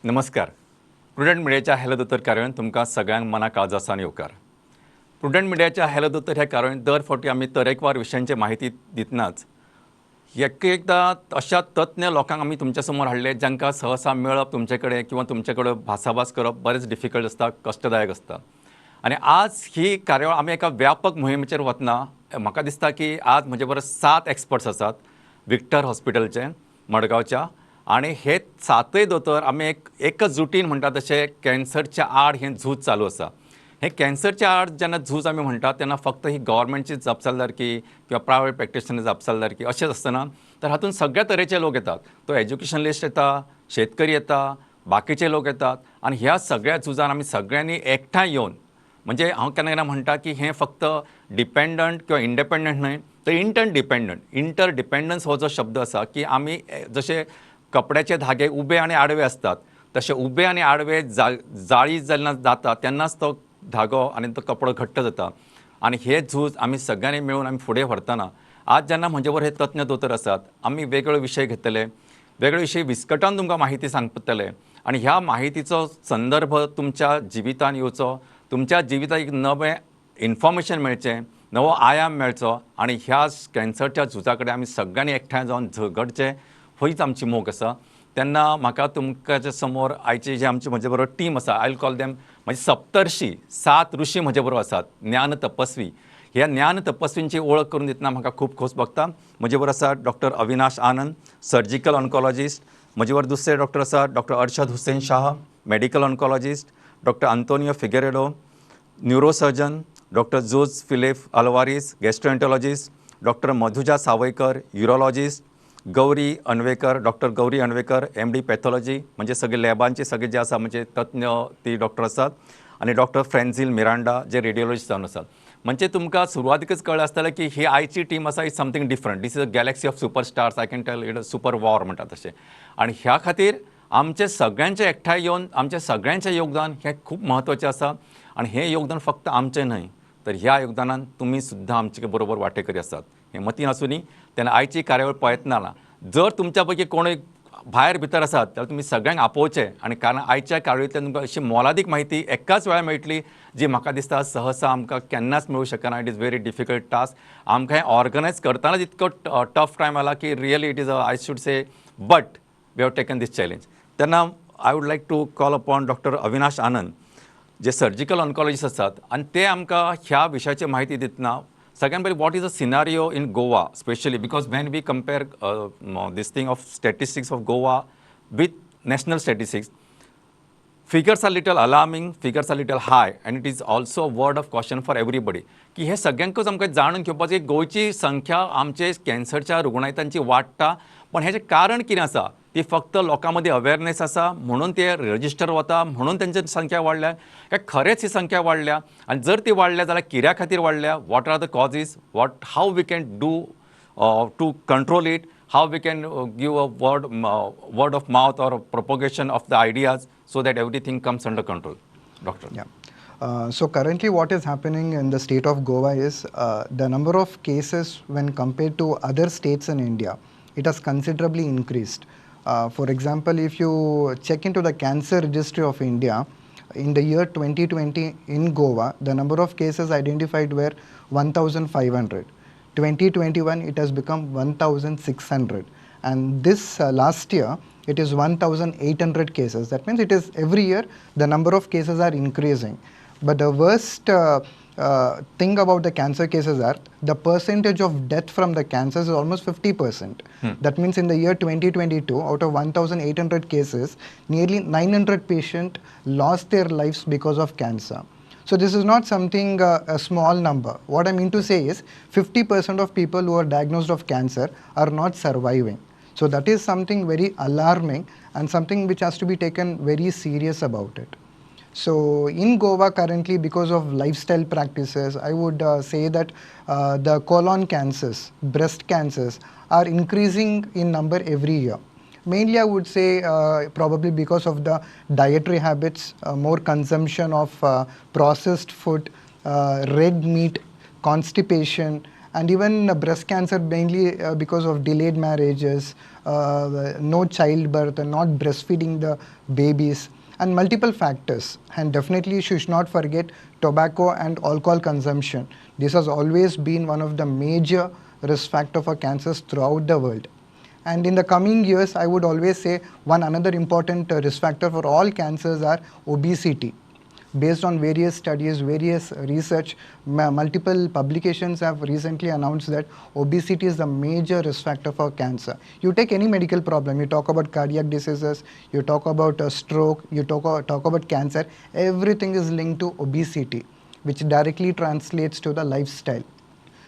नमस्कार. प्रुडंट मिडियाच्या हॅलो दोतोर कार्यावळीन तुमकां सगळ्यांक मना काळजासान येवकार. प्रुडंट मिडियाच्या हॅलो दोतोर ह्या कार्यावळीन दर फावटी आमी तरेकवार विशयांची म्हायती दितनाच एक एकदां अशा तज्ञ लोकांक आमी तुमच्या समोर हाडले जांकां सहसा मेळप तुमचे कडेन किंवा तुमचे कडेन भासाभास करप बरेंच डिफिकल्ट आसता, कश्टदायक आसता. आनी आज ही कार्यावळ आमी एका व्यापक मोहिमेचेर वतना म्हाका दिसता की आज म्हजे बरोबर 7 एक्सपर्ट्स आसात विक्टर हॉस्पिटलचे मडगांवच्या, आनी हे सातय दोतोर आमी एकजुटीन म्हणटा तशें कॅन्सरच्या आड हें झूज चालू आसा. हें कॅन्सरच्या आड जेन्ना झूज आमी म्हणटात तेन्ना फक्त ही गव्हर्मेंटची जापसालदारकी किंवा प्रायवेट प्रॅक्टिशनर जापसालदारकी अशेंच आसतना तर हातूंत सगळ्या तरेचे लोक येतात. तो एज्युकेशनलिस्ट येता, शेतकरी येता, बाकीचे लोक येतात आनी ह्या सगळ्या झुजान आमी सगळ्यांनी एकठांय येवन, म्हणजे हांव केन्ना केन्ना म्हणटा की हें फक्त डिपेंडंट किंवा इंडिपेंडंट न्हय तर इंटरडिपेंडंट. इंटरडिपेंडन्स हो जो शब्द आसा की आमी जशे कपड्याचे धागे उबे आनी आडवे आसतात तशे उबे आनी आडवे जाळी जेन्ना जाता तेन्नाच तो धागो आनी तो कपडो घट्ट जाता. आनी हे झूज आमी सगळ्यांनी मेळून आमी फुडें व्हरतना आज जेन्ना म्हजे बरोबर हे तज्ञ दोतोर आसात, आमी वेगळे विशय घेतले, वेगळे विशय विस्कटावन तुमकां म्हायती सांगतले आनी ह्या म्हायतीचो संदर्भ तुमच्या जिवितान येवचो, तुमच्या जिविताक एक नवें इन्फॉर्मेशन मेळचें, नवो आयाम मेळचो आनी ह्या कॅन्सरच्या झुजा कडेन आमी सगळ्यांनी एकठांय जावन झगडचें होच आमची मोग आसा. तेन्ना म्हाका तुमच्या समोर आयची जे आमची म्हजे बरोबर टीम आसा, I will call them म्हणजे सप्तर्शी, 7 ऋषी म्हजे बरोबर आसात, ज्ञान तपस्वी. ह्या ज्ञान तपस्वींची ओळख करून दितना म्हाका खूब खोस भोगता. म्हजे बरोबर आसा डॉक्टर अविनाश आनंद, सर्जिकल ऑन्कोलॉजिस्ट. म्हजे बरोबर दुसरे डॉक्टर आसा doctor Arshad Hussain Shah, medical oncologist, doctor Antonio Figueiredo, neurosurgeon, doctor Jose Philip Alvares, gastroenterologist, doctor Madhuja Sawaikar, urologist, Gauri Anvekar, doctor Gauri Anvekar, MD pathology, म्हणजे सगळे लॅबांचे सगळे जे आसा म्हणजे तज्ञ ती डॉक्टर आसात, आनी डॉक्टर फ्रेंझील मिरांडा जे रेडियोलॉजिस्ट जावन आसात. म्हणजे तुमकां सुरवातीकच कळ्ळें आसतलें की ही आयची टीम आसा is something different. This is a galaxy of super stars, I can tell it a super war म्हणटा तशें. आनी ह्या खातीर आमचे सगळ्यांचे एकठांय येवन आमचें सगळ्यांचें योगदान हें खूब म्हत्वाचें आसा. आनी हें योगदान फक्त आमचें न्हय तर ह्या योगदानान तुमी सुद्दां आमचे बरोबर वांटेकरी आसात हें मतीन आसूनी. तेन्ना आयची कार्यावळ पळयतना जर तुमच्या पैकी कोणूय भायर भितर आसात जाल्यार तुमी सगळ्यांक आपोवचें, आनी कारण आयच्या कार्यावळींतल्यान तुमकां अशी मोलादीक म्हायती एकाच वेळार मेळटली जी म्हाका दिसता सहसा आमकां केन्नाच मेळूं शकना. It is very difficult task. आमकां हें ऑर्गनायज करतनाच इतको टफ टायम आला की really it is a I should say but we have taken this challenge. तेन्ना I would like to call upon doctor Avinash Anand J surgical oncologist आसात आनी ते आमकां ह्या विशयाची म्हायती दितना सगळ्यान पयलीं what is a scenario in Goa specially, because when we compare this thing of statistics of Goa with national statistics, figures are little alarming, figures are little high, and it is also a word of caution for everybody की हे सगळ्यांकूच आमकां जाणून घेवपाचें की गोंयची संख्या आमचे कॅन्सरच्या रुग्णांची वाडटा, पण हेचें कारण कितें आसा? ती फक्त लोकां मदीं अवेरनेस आसा म्हणून ते रजिस्टर वता म्हणून तेंची संख्या वाडल्या काय खरेंच ही संख्या वाडल्या? आनी जर ती वाडल्या जाल्यार कित्या खातीर वाडल्या? What are the causes? What how we can do to control it? How we can give a word of mouth or propagation of the ideas so that everything comes under control? Doctor. Yeah. So currently what is happening in the state of Goa is the number of cases when compared to other states in India, it has considerably increased. For example, if you check into the Cancer Registry of India, in the year 2020 in Goa, the number of cases identified were 1,500. 2021 it has become 1,600, and this last year it is 1,800 cases. That means it is every year the number of cases are increasing. But the worst thing about the cancer cases are the percentage of death from the cancers is almost 50%. That means in the year 2022, out of 1,800 cases, nearly 900 patients lost their lives because of cancer. So this is not something a small number. What I mean to say is 50% of people who are diagnosed of cancer are not surviving. So that is something very alarming and something which has to be taken very serious about it. So in Goa currently, because of lifestyle practices, I would say that the colon cancers, breast cancers are increasing in number every year. Mainly I would say probably because of the dietary habits, more consumption of processed food, red meat, constipation, And even breast cancer, mainly because of delayed marriages, no childbirth, and not breastfeeding the babies, and multiple factors. And definitely you should not forget tobacco and alcohol consumption. This has always been one of the major risk factor for cancers throughout the world. And in the coming years, I would always say one another important risk factor for all cancers are obesity. Based on various studies, various research, multiple publications have recently announced that obesity is the major risk factor for cancer. You take any medical problem, you talk about cardiac diseases, you talk about a stroke, you talk about cancer, everything is linked to obesity, which directly translates to the lifestyle.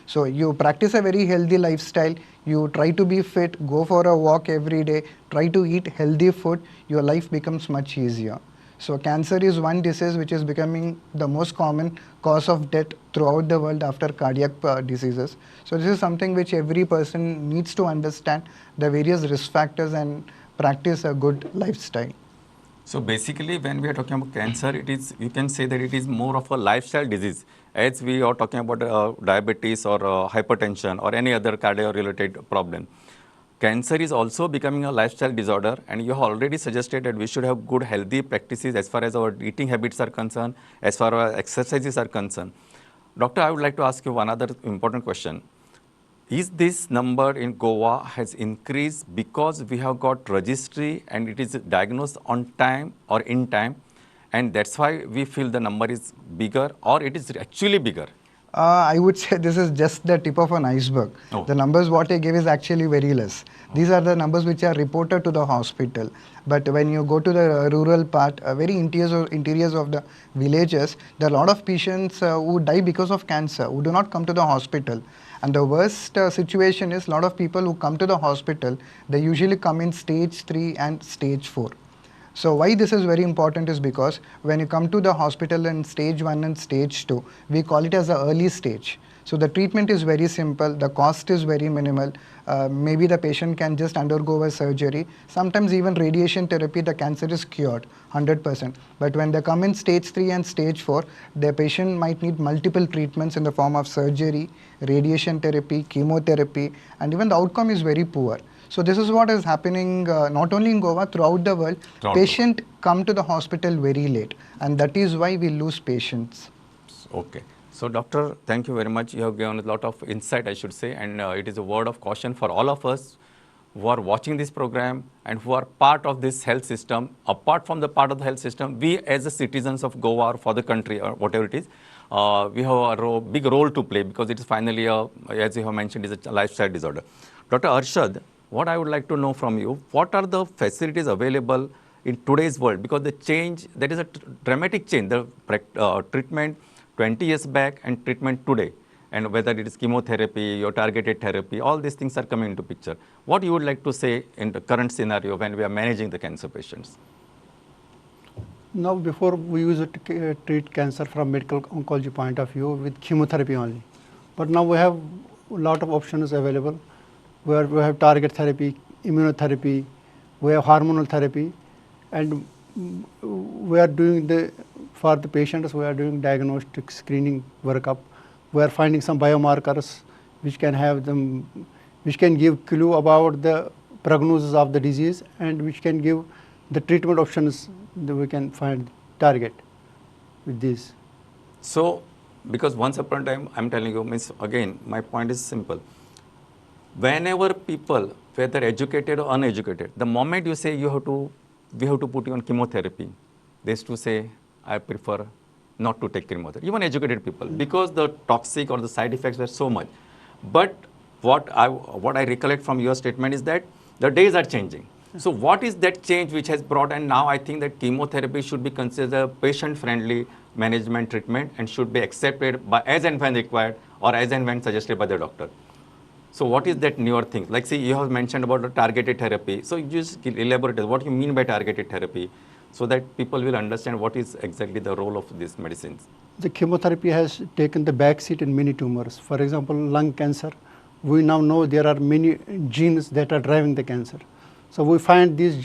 So you practice a very healthy lifestyle, you try to be fit, go for a walk every day, try to eat healthy food, your life becomes much easier. So cancer is one disease which is becoming the most common cause of death throughout the world after cardiac diseases. So this is something which every person needs to understand, the various risk factors, and practice a good lifestyle. So basically, when we are talking about cancer, it is, you can say that it is more of a lifestyle disease. As we are talking about diabetes or hypertension or any other cardio-related problem. Cancer is also becoming a lifestyle disorder, and you have already suggested that we should have good healthy practices as far as our eating habits are concerned, as far as exercises are concerned. Doctor, I would like to ask you one other important question. Is this number in Goa has increased because we have got registry and it is diagnosed on time or in time, and that's why we feel the number is bigger, or it is actually bigger? I would say this is just the tip of an iceberg. Oh. The numbers what I gave is actually very less. Oh. These are the numbers which are reported to the hospital. But when you go to the rural part, very interiors of the villages, there are a lot of patients who die because of cancer, who do not come to the hospital. And the worst situation is a lot of people who come to the hospital, they usually come in stage 3 and stage 4. So why this is very important is because when you come to the hospital in stage 1 and stage 2, we call it as the early stage. So the treatment is very simple, the cost is very minimal, maybe the patient can just undergo a surgery, sometimes even radiation therapy, the cancer is cured 100%. But when they come in stage 3 and stage 4, the patient might need multiple treatments in the form of surgery, radiation therapy, chemotherapy, and even the outcome is very poor. So this is what is happening not only in Goa, throughout the world. Patients come to the hospital very late, and that is why we lose patients. Okay. So doctor, thank you very much. You have given a lot of insight, I should say, and it is a word of caution for all of us who are watching this program and who are part of this health system. Apart from the part of the health system, we as the citizens of Goa or for the country or whatever it is, we have a big role to play, because it is finally, as you have mentioned, is a lifestyle disorder. Dr. Arshad, what I would like to know from you, what are the facilities available in today's world? Because the change, there is a dramatic change, the treatment 20 years back and treatment today, and whether it is chemotherapy, your targeted therapy, all these things are coming into picture. What you would like to say in the current scenario when we are managing the cancer patients? Now, before we used to treat cancer from medical oncology point of view with chemotherapy only, but now we have a lot of options available, where we have target therapy, immunotherapy, we have hormonal therapy, and we are doing the, for the patients, we are doing diagnostic screening workup. We are finding some biomarkers which can have them, which can give clue about the prognosis of the disease, and which can give the treatment options that we can find target with this. So, because once upon a time, I'm telling you, means again, my point is simple. Whenever people, whether educated or uneducated, the moment you say you have to, we have to put you on chemotherapy, they used to say, I prefer not to take chemotherapy, even educated people, because the toxic or the side effects were so much. But what I recollect from your statement is that the days are changing. So what is that change which has brought, and now I think that chemotherapy should be considered patient-friendly management treatment and should be accepted by as and when required or as and when suggested by the doctor. So what is that newer thing? Like, see, you have mentioned about the targeted therapy. So you just elaborate what you mean by targeted therapy so that people will understand what is exactly the role of these medicines. The chemotherapy has taken the back seat in many tumors. For example, lung cancer. We now know there are many genes that are driving the cancer. So we find these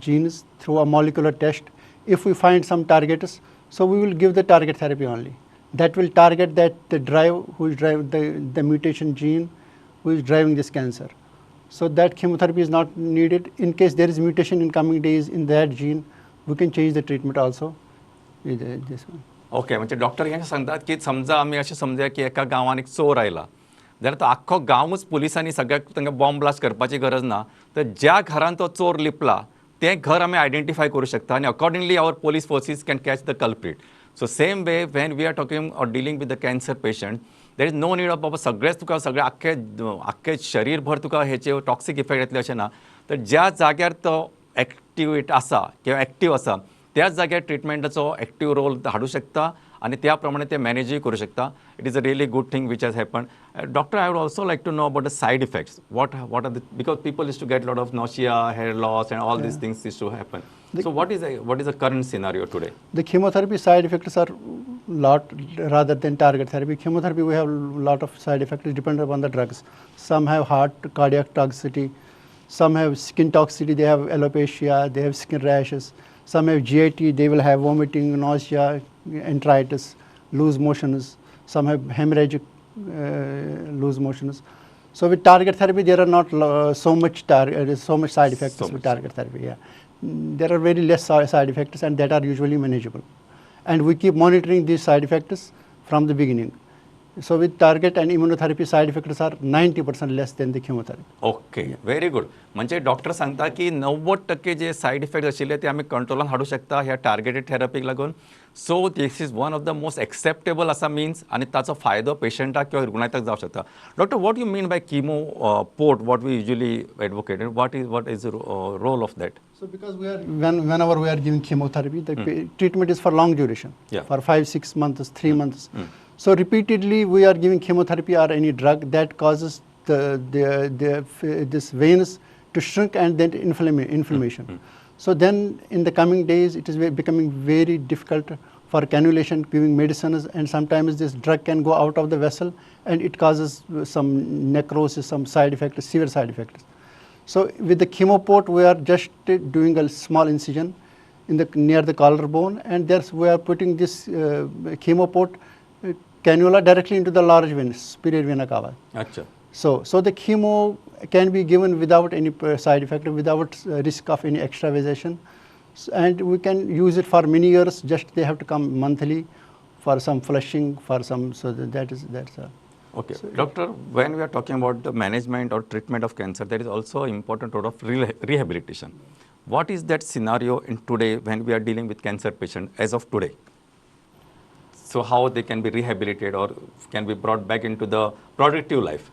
genes through a molecular test. If we find some targets, so we will give the target therapy only. That will target that the drive who is drive the mutation gene who is driving this cancer. So that chemotherapy is not needed. In case there is mutation in coming days in that gene, we can change the treatment also with this one. Okay, म्हणजे doctor हें सांगतात की समजा आमी अशें समजुया की एका गांवान एक चोर आयला जाल्यार तो आख्खो गांवूच पुलिसांनी सगळ्याक तांकां बॉम्ब ब्लास्ट करपाची गरज ना, तर ज्या घरान तो चोर लिपला तें घर आमी आयडेंटिफाय करूं शकता आनी accordingly our police forces can catch the culprit. So same way when we are talking or dealing with the cancer patient, there is no need of बाबा सगळेच तुका सगळें आख्खे आख्खें शरीरभर तुका हेचे टॉक्सीक इफेक्ट येतले अशें ना, तर ज्या जाग्यार तो एक्टिवेट आसा किंवा एक्टीव आसा त्याच जाग्यार ट्रिटमेंटाचो एक्टीव रोल हाडूं शकता आनी त्या प्रमाणे ते मॅनेजूय करूं शकता. It is a really good thing which has happen. Doctor, I would also like to know about the side effects. What are the, because people is to get lot of nausea, hair loss and all these things is to happen. So what is the current scenario today? The chemotherapy side effects are lot rather than target therapy. Chemotherapy, we have lot of side effects depend upon the drugs. Some have heart, cardiac toxicity, some have skin toxicity, they have alopecia, they have skin rashes. Some have GIT, they will have vomiting, nausea, enteritis, loose motions. Some have hemorrhagic loose motions. So with target therapy, there are not so much side effects with target therapy. Yeah, there are very less side effects, and that are usually manageable. And we keep monitoring these side effects from the beginning. So with target and immunotherapy, side effects are 90% less than the chemotherapy. Okay, very good. म्हणजे doctor सांगता की 90% जे side effect आशिल्ले ते आमी कंट्रोलान हाडूं शकता ह्या targeted थेरपीक लागून. So this is one of the most acceptable आसा मिन्स आनी ताचो फायदो पेशंटाक किंवा रुग्णाक जावंक शकता. Doctor, what you mean by chemo port, what we usually advocate, what is role of that? So because we are, whenever we are giving chemotherapy, the treatment is for long duration, for 5-6 months, 3 months. So repeatedly we are giving chemotherapy or any drug that causes this veins to shrink and then inflammation. So then in the coming days it is becoming very difficult for cannulation, giving medicines, and sometimes this drug can go out of the vessel and it causes some necrosis, some side effects, severe side effects. So with the chemoport we are just doing a small incision in the near the collarbone, and there's we are putting this chemoport cannula directly into the large vein, superior vena cava. Achha. So the chemo can be given without any side effect, without risk of any extravasation, and we can use it for many years. Just they have to come monthly for some flushing, for some, so that's all. Okay, so, doctor, when we are talking about the management or treatment of cancer, there is also important role of rehabilitation. What is that scenario in today when we are dealing with cancer patient as of today? So how they can be rehabilitated or can be brought back into the productive life?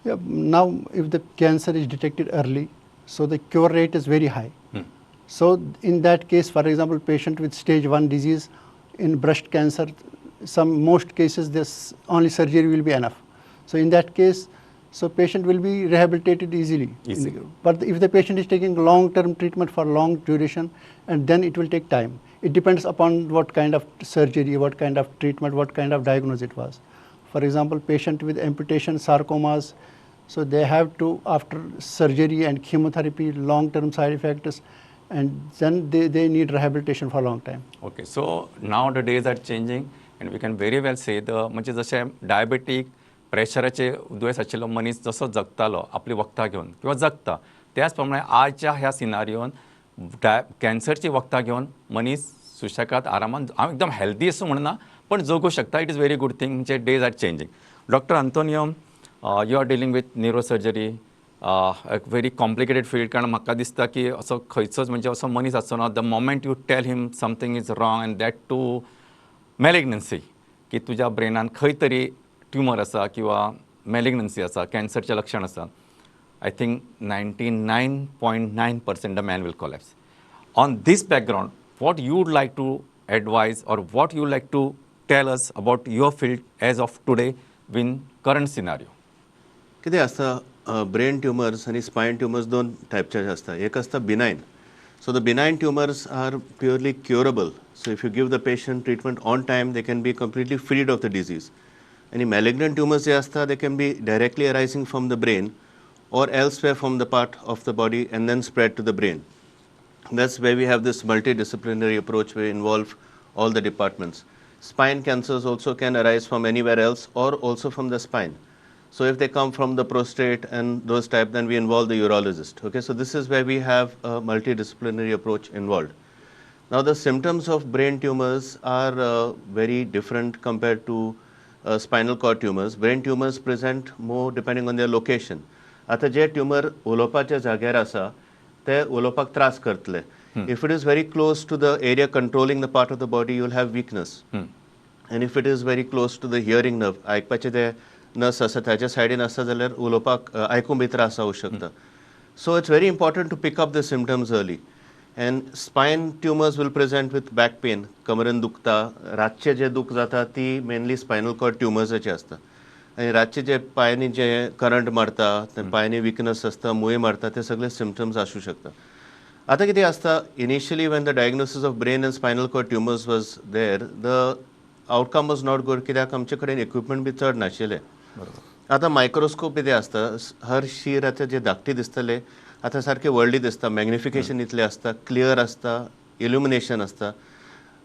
Yeah, now if the cancer is detected early, so the cure rate is very high. So in that case, for example, patient with stage 1 disease in breast cancer, most cases this only surgery will be enough. So in that case, so patient will be rehabilitated easily. But if the patient is taking long-term treatment for long duration, and then it will take time. It depends upon what kind of surgery, what kind of treatment, what kind of diagnosis it was. For example, patient with amputation sarcomas, so they have to, after surgery and chemotherapy, long-term side effects, and then they need rehabilitation for a long time. Okay, so now the days are changing, and we can very well say the, म्हणजे जशें diabetic प्रेशराचे दुयेंस आशिल्लो मनीस जसो जगतालो आपली वखदां घेवन किंवा जगता, त्याच प्रमाणे आजच्या ह्या सिनारियोन कॅन्सरची वखदां घेवन मनीस सुशेगाद आरामान, हांव एकदम हेल्दी असो म्हणना पण जगू शकता. It is very good thing. म्हणजे days are changing. Doctor Antonio, you are dealing with neurosurgery, एक व्हेरी कॉम्प्लिकेटेड फिल्ड, कारण म्हाका दिसता की असो खंयचोच म्हणजे असो मनीस आसचो ना, the moment you tell him something is wrong and that too malignancy, की तुज्या ब्रेनान खंय तरी ट्युमर आसा किंवा मॅलिग्नन्सी आसा, कॅन्सरचें लक्षण आसा, I think 99.9% the man will collapse. On this background, what you would like to advise or what you like to tell us about your field as of today in current scenario? कितें आसता, brain tumours आनी spine tumours दोन टायपचे आसता. एक आसता benign. So the benign tumours are purely curable. So if you give the patient treatment on time, they can be completely freed of the disease. आनी malignant tumours जे आसता, they can be directly arising from the brain or elsewhere from the part of the body and then spread to the brain. That's where we have this multidisciplinary approach where we involve all the departments. Spine cancers also can arise from anywhere else or also from the spine. So if they come from the prostate and those type, then we involve the urologist. Okay, so this is where we have a multidisciplinary approach involved. Now the symptoms of brain tumors are very different compared to spinal cord tumors. Brain tumors present more depending on their location. आता जे tumour उलोवपाच्या जाग्यार आसा ते उलोवपाक त्रास करतले. If it is very close to the area controlling the part of the body, you will have weakness. And if it is very close to the hearing nerve, आयकपाचे ते नस आसा ताच्या सायडीन आसा जाल्यार उलोवपाक आयकूंक बी त्रास जावं शकता. So it's very important to pick up the symptoms early. And spine tumors will present with back pain, कमरेन दुखता, रातचे जे दुख जाता ती मेनली स्पायनल कॉर्ड ट्युमर्साचे आसता. आनी रातचे जे पांयांनी जे करंट मारता, ते पांयांनी विकनस आसता, मुय मारता, ते सगळे सिमटम्स आसूं शकता. आतां कितें आसता, initially when the diagnosis of brain and spinal cord tumors was there, the outcome was not good, कित्याक आमचे कडेन इक्विपमेंट बी चड नाशिल्ले. आतां मायक्रोस्कोप कितें आसता, हर शीर आतां जे धाकटी दिसतले आतां सारके व्हडली दिसता, मॅग्निफिकेशन इतलें आसता, क्लियर आसता, इल्युमिनेशन आसता.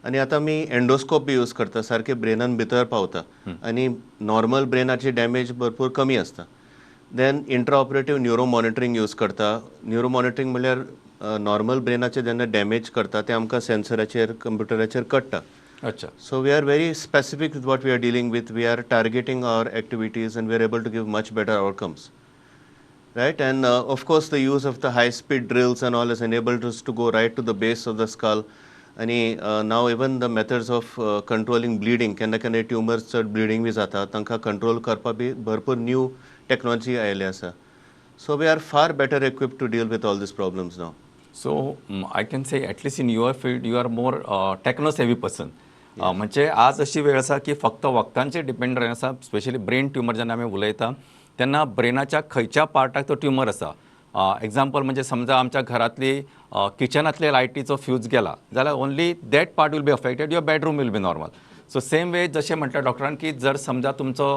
आनी आतां आमी एंडोस्कोप बी यूज करता, सारके ब्रेनान भितर पावता आनी नॉर्मल ब्रेनाची डॅमेज भरपूर कमी आसता. Then intra operative neuro monitoring use करता. न्युरो मॉनिटरींग म्हणल्यार नॉर्मल ब्रेनाचे जेन्ना डॅमेज करता ते आमकां सेन्सराचेर कंप्युटराचेर कळटा. अच्छा. So we are very specific with what we are dealing with. We are targeting our activities and we are able to give much better outcomes. Right? And of course, the use of the high speed drills and all has enabled us to go right to the base of the skull. आनी now even the methods of controlling bleeding, केन्ना केन्ना tumours चड bleeding बी जाता, तांकां control करपाक बी भरपूर new technology आयिल्ली आसा. So we are far better equipped to deal with all these problems now. So I can say at least in your field you are more techno savvy person. म्हणजे आज अशी वेळ आसा की फक्त वखदांचेर डिपेंड रावनासा. स्पेशली ब्रेन ट्युमर जेन्ना आमी उलयता तेन्ना ब्रेनाच्या खंयच्या पार्टाक तो ट्युमर आसा. एग्जाम्पल म्हणजे समजा आमच्या घरातली किचनांतले लायटीचो फ्यूज गेला जाल्यार only that part will be affected, your bedroom will be normal. So same way जशें म्हटलें डॉक्टरान की जर समजा तुमचो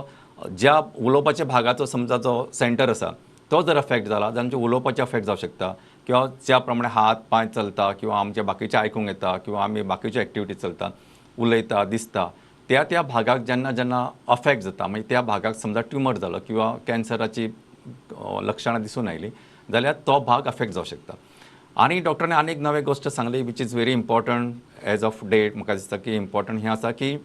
ज्या उलोवपाच्या भागाचो समजा जो सेंटर आसा तो जर अफेक्ट जाला जाल्यार आमचें उलोवपाचें अफेक्ट जावं शकता, किंवा ज्या प्रमाणे हात पांय चलता किंवा आमचे बाकीचें आयकूंक येता किंवा आमी बाकीच्यो एक्टिविटी चलता, उलयता, दिसता, त्या त्या भागाक जेन्ना जेन्ना अफेक्ट जाता मागीर त्या भागाक समजा ट्युमर जालो किंवा कॅन्सराची लक्षणां दिसून आयलीं जाल्यार तो भाग अफेक्ट जावं शकता. आनी डॉक्टरांनी आनी एक नवी गोश्ट सांगली which is very important as of date. म्हाका दिसता की इम्पॉर्टंट हें आसा की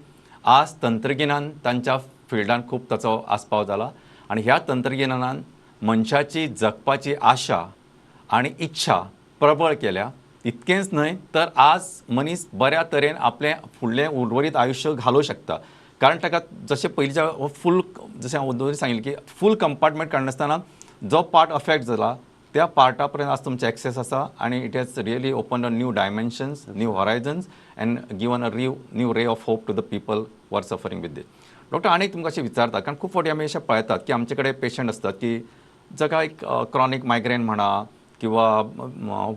आज तंत्रगिन्यान तांच्या फिल्डान खूब ताचो आस्पाव जाला आनी ह्या तंत्रगिन्यानान मनशाची जगपाची आशा आनी इच्छा प्रबळ केल्या. इतकेंच न्हय तर आज मनीस बऱ्या तरेन आपलें फुडलें उर्वरीत आयुश्य घालोवंक शकता, कारण ताका जशें पयलींच्या फूल जशें हांव दोन सांगिल्लें की फूल कंपार्टमेंट काडनासतना जो पार्ट अफेक्ट जाला त्या पार्टा पर्यंत आज तुमचें एक्सेस आसा आनी it has really open a new dimensions, new horizons and given a new ray of hope to the people who are suffering with this. Doctor आनी तुमकां अशें विचारता, कारण खूब फावटी आमी अशें पळयतात की आमचे कडेन पेशंट आसतात की जाका एक क्रॉनीक मायग्रेन म्हणा किंवा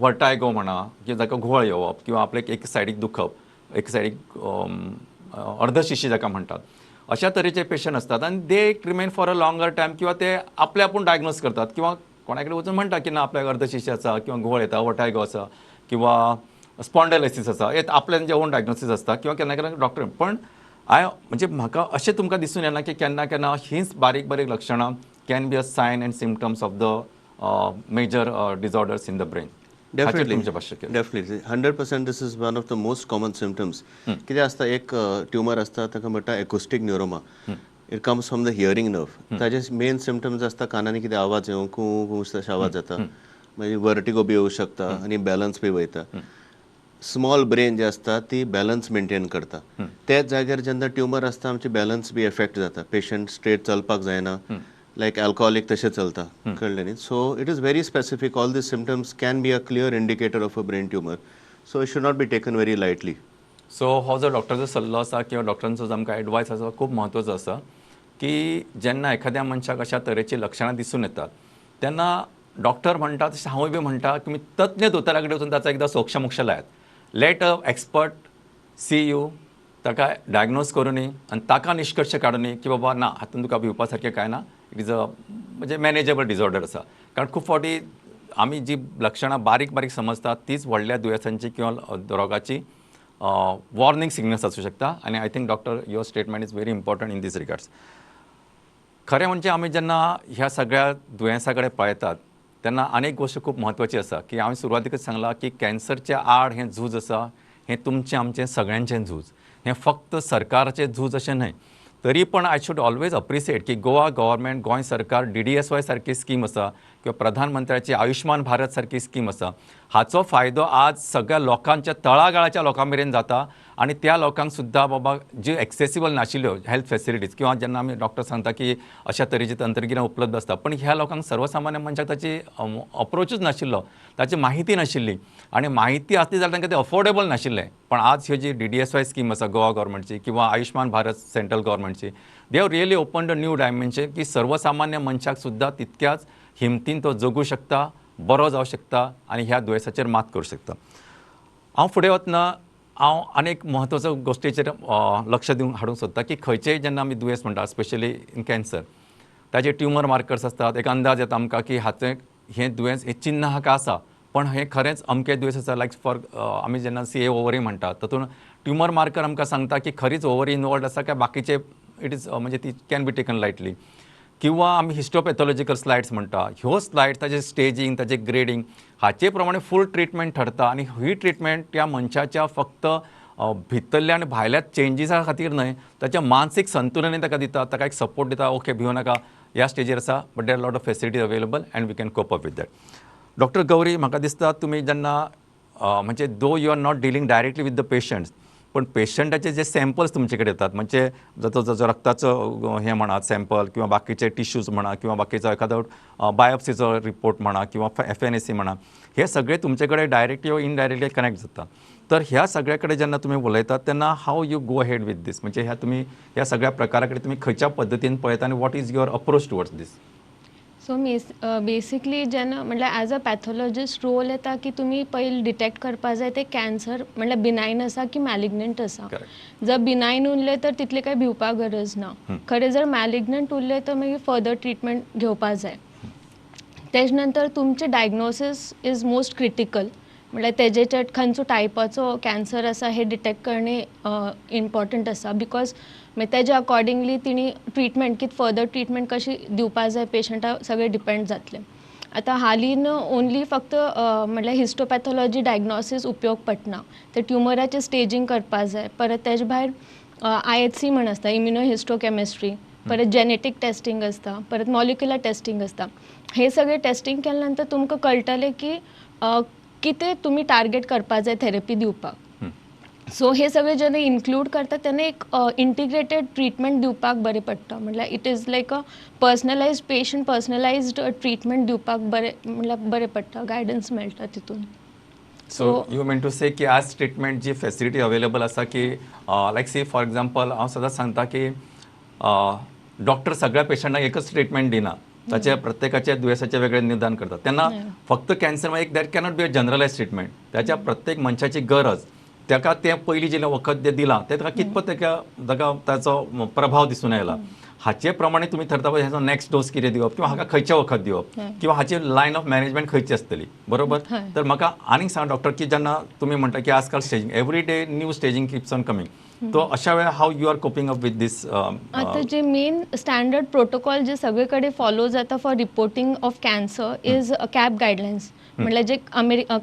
वर्टायगो म्हणा, किंवा जाका घुंवळ येवप किंवा आपल्याक एक सायडीक दुखप, एक सायडीक अर्धशिशी जाका म्हणटात, अशा तरेचे पेशंट आसतात आनी they remain for a longer time, किंवा ते आपले आपूण डायग्नोज करतात किंवा कोणा कडेन वचून म्हणटा की ना आपल्याक अर्धशिशी आसा किंवा घुंवळ येता, वर्टायगो आसा किंवा स्पॉन्डलायसीस आसा, हे आपल्यान जे ओन डायग्नोसीस आसता किंवा केन्ना केन्ना डॉक्टर. पण हांव म्हणजे म्हाका अशें तुमकां दिसून येना की केन्ना केन्ना हीच बारीक बारीक लक्षणां can be a sign and symptoms of the major disorders in the brain. Definitely, definitely, 100%. This is one of the most common symptoms. कितें आसता, एक ट्युमर आसता ताका म्हणटा acoustic neuroma. It comes from the hearing nerve. ताजे main symptoms आसता कानांनी कितें आवाज येवं, कूं कूं तशें आवाज जाता, मागीर वर्टिगो बी येवं शकता आनी बॅलन्स बी वयता. स्मॉल ब्रेन जे आसता ती बॅलन्स मेंटेन करता. त्याच जाग्यार जेन्ना ट्युमर आसता आमची बॅलन्स बी एफेक्ट जाता. पेशंट स्ट्रेट चलपाक जायना, लायक अल्कोहोलीक तशें चलता, कळ्ळें न्ही. So it is very specific. All these symptoms can be a clear indicator of a brain tumor, so it should not be taken very lightly. So हो जो डॉक्टराचो सल्लो आसा किंवा डॉक्टरांचो जो आमकां एडवायस आसा खूब म्हत्वाचो आसा की जेन्ना एखाद्या मनशाक अशा तरेची लक्षणां दिसून येतात तेन्ना डॉक्टर म्हणटा तशें हांवूय बी म्हणटा तुमी तज्ञ दोतोरा कडेन वचून ताचो एकदां सोक्षमोक्ष लायात. Let a expert see you, ताका डायग्नोज करुनी आनी ताका निश्कर्श काडुनी की बाबा ना हातून तुका भिवपा सारकें कांय ना, it is a म्हणजे मॅनेजेबल डिसऑर्डर आसा. कारण खूब फावटी आमी जी लक्षणां बारीक बारीक समजतात तीच व्हडल्या दुयेंसांची किंवा रोगाची वॉर्निंग सिग्नल्स आसूं शकता. आनी I think, doctor, your statement is very important in this regards. खरें म्हणजे आमी जेन्ना ह्या सगळ्या दुयेंसा कडेन पळयतात तेन्ना आनीक गोश्ट खूब म्हत्वाची आसा की हांवें सुरवातीकच सांगलां की कॅन्सरच्या आड हें झूज आसा, हें तुमचें आमचें सगळ्यांचें झूज, हें फक्त सरकाराचें झूज अशें न्हय. तरी पण I should always appreciate की गोवा गव्हर्मेंट, गोंय सरकार डीडीएसवाय सारकी स्कीम आसा किंवा प्रधानमंत्र्याची आयुष्मान भारत सारकी स्कीम आसा, हाचो फायदो आज सगळ्या लोकांच्या, तळागाळाच्या लोकां मेरेन जाता आनी त्या लोकांक सुद्दां बाबा ज्यो एक्सेसिबल नाशिल्ल्यो हेल्थ फेसिलिटीज किंवा जेन्ना आमी डॉक्टर सांगता की अशा तरेची तंत्रगिन्यान उपलब्ध आसता, पण ह्या लोकांक, सर्वसामान्य मनशाक ताची अप्रोचूच नाशिल्लो, ताची माहिती नाशिल्ली आनी माहिती आसली जाल्यार तांकां तें अफोर्डेबल नाशिल्लें. पण आज ह्यो जी डीडीएसवाय स्कीम आसा गोवा गव्हर्मेंटची किंवा आयुष्मान भारत सेंट्रल गव्हर्मेंटची, they have really open the new dimension की सर्वसामान्य मनशाक सुद्दां तितक्याच हिमतीन तो जगू शकता, बरो जावं शकता आनी ह्या दुयेंसाचेर मात करूं शकता. हांव फुडें वतना हांव आनीक म्हत्वाचो गोश्टीचेर लक्ष दिवंक हाडूंक सोदता की खंयचेय जेन्ना आमी दुयेंस म्हणटा, स्पेशली इन कॅन्सर, ताजे ट्युमर मार्कर्स आसतात, एक अंदाज येता आमकां की हाचें हें दुयेंस, हें चिन्न हाका आसा, पण हें खरेंच अमकें दुयेंस आसा. लायक फॉर आमी जेन्ना सीए ओवरी म्हणटा तातूंत ट्युमर मार्कर आमकां सांगता की खरीच ओवरी इनवॉल्ड आसा काय बाकीचे it is म्हणजे ती can be taken lightly. किंवा आमी हिस्टोपॅथॉलॉजिकल स्लायड्स म्हणटा, ह्यो स्लायड्स, ताजें स्टेजींग, ताजें ग्रेडींग हाचे प्रमाणे फूल ट्रिटमेंट ठरता आनी ही ट्रिटमेंट त्या मनशाच्या फक्त भितरल्या आनी भायल्या चेंजीसा खातीर न्हय, ताच्या मानसीक संतुलनय ताका दिता, ताका एक सपोर्ट दिता, ओके भिवू नाका, ह्या स्टेजीर आसा, but there lot of facilities available and we can cope up with that. Doctor Gauri, म्हाका दिसता तुमी जेन्ना म्हणजे though you are not dealing directly with the patients, पण पेशंटाचे जे सॅम्पल्स तुमचे कडेन येतात, म्हणजे जातो जसो रक्ताचो हें म्हणात सॅम्पल किंवा बाकीचे टिश्यूज म्हणा किंवा बाकीचो एखादो बायोप्सीचो रिपोर्ट म्हणा किंवा एफएनएसी म्हणा, हे सगळे तुमचे कडेन डायरेक्टली वा इनडायरेक्टली कनेक्ट जाता. तर ह्या सगळ्या कडेन जेन्ना तुमी उलयतात तेन्ना how you go ahead with this, म्हणजे ह्या तुमी ह्या सगळ्या प्रकारा कडेन तुमी खंयच्या पद्दतीन पळयता आनी what is your approach towards this? So means basically जेन्ना म्हटल्यार एज अ पॅथॉलॉजिस्ट रोल येता की तुमी पयलीं डिटेक्ट करपा जाय ते कॅन्सर म्हटल्यार बिनायन आसा की मॅलिग्नंट आसा. जर बिनायन उरलें तर तितलें कांय भिवपाक गरज ना. खरें जर मॅलिग्नंट उरलें तर मागीर फर्दर ट्रिटमेंट घेवपा जाय. तेज नंतर तुमचें डायग्नोसीस is most critical, म्हळ्यार तेजे खंयचो टायपाचो कॅन्सर आसा हें डिटेक्ट करणे इम्पॉर्टंट आसा, because मागीर तेज्या अकॉर्डिंगली तिणी ट्रिटमेंट कितें फर्दर ट्रिटमेंट कशी दिवपा जाय पेशंटाक सगळें डिपेंड जातलें. आतां हालीं ओनली फक्त म्हळ्यार हिस्टोपॅथॉलॉजी डायग्नोसीस उपयोग पडना, ते ट्युमराचें स्टेजींग करपा जाय. परत तेजे भायर आयएचसी म्हण आसता, इम्युनो हिस्टोकॅमिस्ट्री, परत जेनेटीक टेस्टींग आसता, परत मॉलिक्युलर टेस्टींग आसता. हे सगळे टेस्टींग केल्या नंतर तुमकां कळटलें की कितें तुमी टार्गेट करपा जाय थेरपी दिवपाक. सो हे सगळे जेन्ना इन्क्लूड करता तेन्ना एक इंटिग्रेटेड ट्रिटमेंट दिवपाक बरें पडटा. म्हटल्यार it is like a personalized patient, personalized treatment दिवपाक बरें, म्हटल्यार बरें पडटा, गायडन्स मेळटा तितून. So you mean to say की आज ट्रिटमेंट जी फेसिलिटी अवेलेबल आसा की लायक सी फॉर एग्जाम्पल हांव सदांच सांगता की डॉक्टर सगळ्या पेशंटाक एकच ट्रिटमेंट दिना, ताचे प्रत्येकाच्या दुयेंसाचें वेगळें निदान करतात. तेन्ना फक्त कॅन्सर एक that cannot be a generalise treatment. त्याच्या प्रत्येक मनशाची गरज, ताका तें पयलीं जें वखद जें दिलां तें ताका कितपत ताका ताचो प्रभाव दिसून आयला हाचे प्रमाणे तुमी थरता हेचो नेक्स्ट डोस कितें दिवप किंवा हाका खंयचें वखद दिवप किंवा हाची लायन ऑफ मॅनेजमेंट खंयची आसतली, बरोबर? तर म्हाका आनीक सांग डॉक्टर की जेन्ना तुमी म्हणटा की आजकाल staging every day new staging keeps on coming, तो अशा वेळार how you are coping up with this? आतां जे मेन स्टँडर्ड प्रोटोकॉल जे सगळे कडेन फॉलो जाता for reporting of cancer is CAP guidelines, म्हटल्यार जे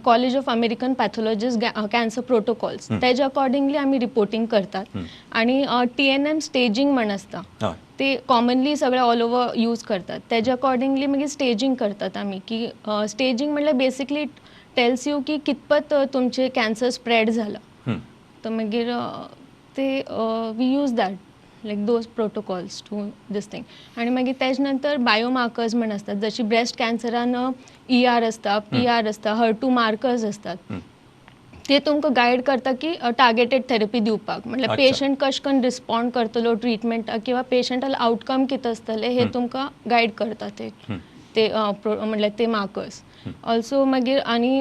College of American Pathologist cancer protocols, तेज्या accordingly आमी रिपोर्टींग करतात. आनी टीएनएम स्टेजींग म्हण आसता, ते कॉमनली सगळे ऑल ओवर यूज करतात, तेज्या अकॉर्डिंगली मागीर स्टेजींग करतात आमी. की स्टेजींग म्हटल्यार बेसिकली टेल्स you की कितपत तुमचें कॅन्सर स्प्रेड जाला. तर मागीर ते we use that like those protocols to this thing. आनी मागीर तेज नंतर बायोमार्कर्स म्हण आसतात, जशी ब्रेस्ट कॅन्सरान ईआर आसता, पीआर आसता, हर2 मार्कर्स आसतात, ते तुमकां गायड करता की टार्गेटेड थेरपी दिवपाक, म्हटल्यार पेशंट कशें करून रिस्पॉन्ड करतलो ट्रिटमेंटाक किंवा पेशंटाले आवटकम कितें आसतलें हे तुमकां गायड करता ते ते म्हटल्यार ते मार्कर्स ऑल्सो. मागीर आनी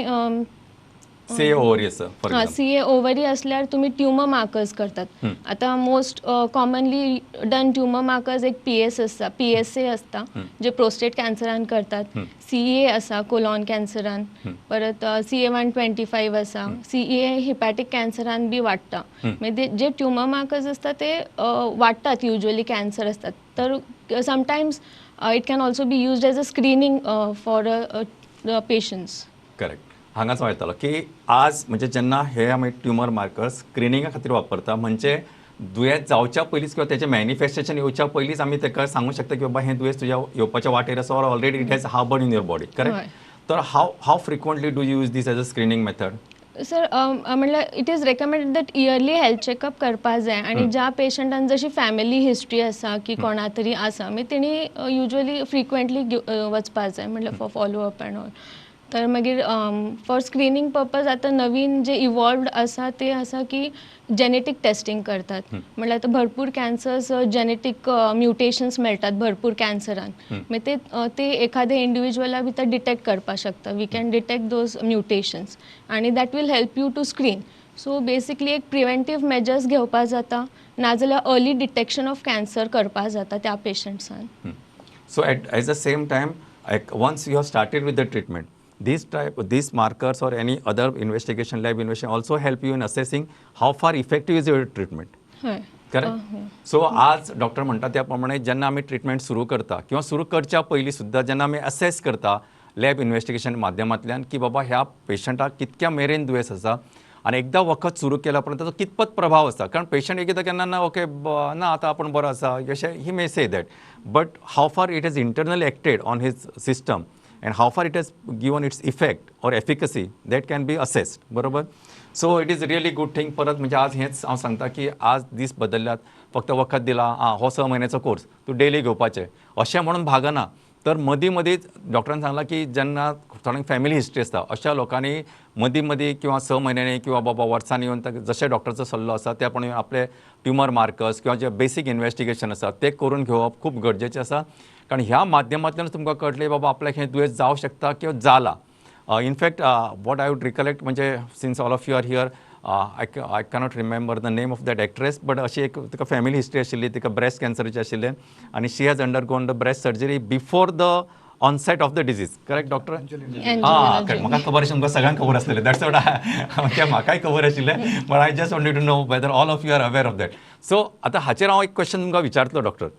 सी ओवरी आसा फॉर हां, एक्झाम्पल. सी ए ओवरी असल्यार तुमी ट्युमर मार्कर्स करतात. आतां most commonly done tumor markers एक पी एस आसता, पी एस ए आसता, जे प्रोस्टेट कॅन्सरान करतात. सी ए आसा कोलॉन कॅन्सरान. परत CA 125 आसा. सी ए हिपॅटीक कॅन्सरान बी वाडटा. मागीर ते जे ट्युमर मार्कर्स आसता ते वाडटात युजली कॅन्सर आसतात तर. Sometimes it can also be used as a screening for patients. Correct. हांगाच हांव येतालो की आज म्हणजे जेन्ना हे आमी ट्युमर मार्कर्स स्क्रिनिंगा खातीर वापरता, म्हणजे दुयेंत जावच्या पयलींच किंवा तेचें मॅनिफेस्टेशन येवच्या पयलींच आमी ताका सांगूंक शकता की बाबा, हें दुयेंस तुज्या येवपाच्या वाटेर आसा or already it has harbour in your body, correct? तर how frequently do you use this as a screening method? Sir, म्हणल्यार it is recommended that yearly health checkup करपा जाय आनी ज्या पेशंटान जशी फॅमिली हिस्ट्री आसा की कोणा तरी आसा, मागीर तेणी युजली फ्रिक्वेंटली वचपा जाय, म्हणल्यार for follow up and all. तर मागीर फॉर स्क्रिनींग पर्पज आतां नवीन जे इवॉल्वड आसा ते आसा की जेनेटीक टेस्टींग करतात. म्हणल्यार आतां भरपूर कॅन्सर्स जेनेटीक म्युटेशन्स मेळटात भरपूर कॅन्सरान. मागीर ते एखाद्या इंडिविज्युअला भितर डिटेक्ट करपाक शकता. We can detect those mutations आनी that will help you to screen. So basically एक प्रिवेंटीव मेजर्स घेवपा जाता, नाजाल्यार अर्ली डिटेक्शन ऑफ कॅन्सर करपा जाता त्या पेशंट्सान. So at the same time, like once you have started with the treatment, these markers or any other investigation, lab investigation also help you in assessing how far effective is your treatment. हय. Correct. So आज doctor म्हणटा त्या प्रमाणे जेन्ना आमी treatment सुरू करता किंवा सुरू करच्या पयलीं सुद्दां जेन्ना आमी असेस करता लॅब इन्वेस्टिगेशन माध्यमांतल्यान की बाबा, ह्या पेशंटाक कितक्या मेरेन दुयेंस आसा आनी एकदां वखद सुरू केल्या उपरांत ताचो कितपत प्रभाव आसा. कारण पेशंट एकदां केन्ना ना ओके, ना आतां आपूण बरो आसा अशें he may say that, but how far it has internally acted on his system and how far it has given its effect or efficacy, that can be assessed. बरोबर. So it is really good thing. परत म्हणजे आज हेंच हांव सांगता की आज दीस बदलल्यात. फक्त वखद दिला, आं हो 6 म्हयन्याचो कोर्स तूं डेली घेवपाचें अशें म्हणून भागना. तर मदीं मदींच डॉक्टरान सांगलां की जेन्ना थोड्यांक फॅमिली हिस्ट्री आसता, अशा लोकांनी मदीं मदीं किंवा 6 म्हयन्यांनी किंवा बाबा वर्सांनी येवन ताका जशें डॉक्टराचो सल्लो आसा त्या प्रमाणे आपले ट्युमर मार्कर्स किंवा जे बेसीक इन्वेस्टिगेशन आसा ते करून घेवप खूब गरजेचें आसा. कारण ह्या माध्यमांतल्यान तुमकां कळटलें बाबा, आपल्याक हें दुयेंस जावं शकता किंवा जाला. In fact, what I would recollect म्हणजे since all of you are here, I cannot remember the name of that actress, but अशी एक तिका फॅमिली हिस्ट्री आशिल्ली, तिका ब्रेस्ट कॅन्सराची आशिल्लें आनी she has undergone the breast surgery before the onset of the disease. Correct, doctor? हां, correct. म्हाका खबर आशिल्लें, तुमकां सगळ्यांक खबर आसलेलें. That's what ते म्हाकाय खबर आशिल्लें, but I just wanted to know whether all of you are aware of that. So आतां हाचेर हांव एक क्वेश्चन तुमकां विचारतलो डॉक्टर.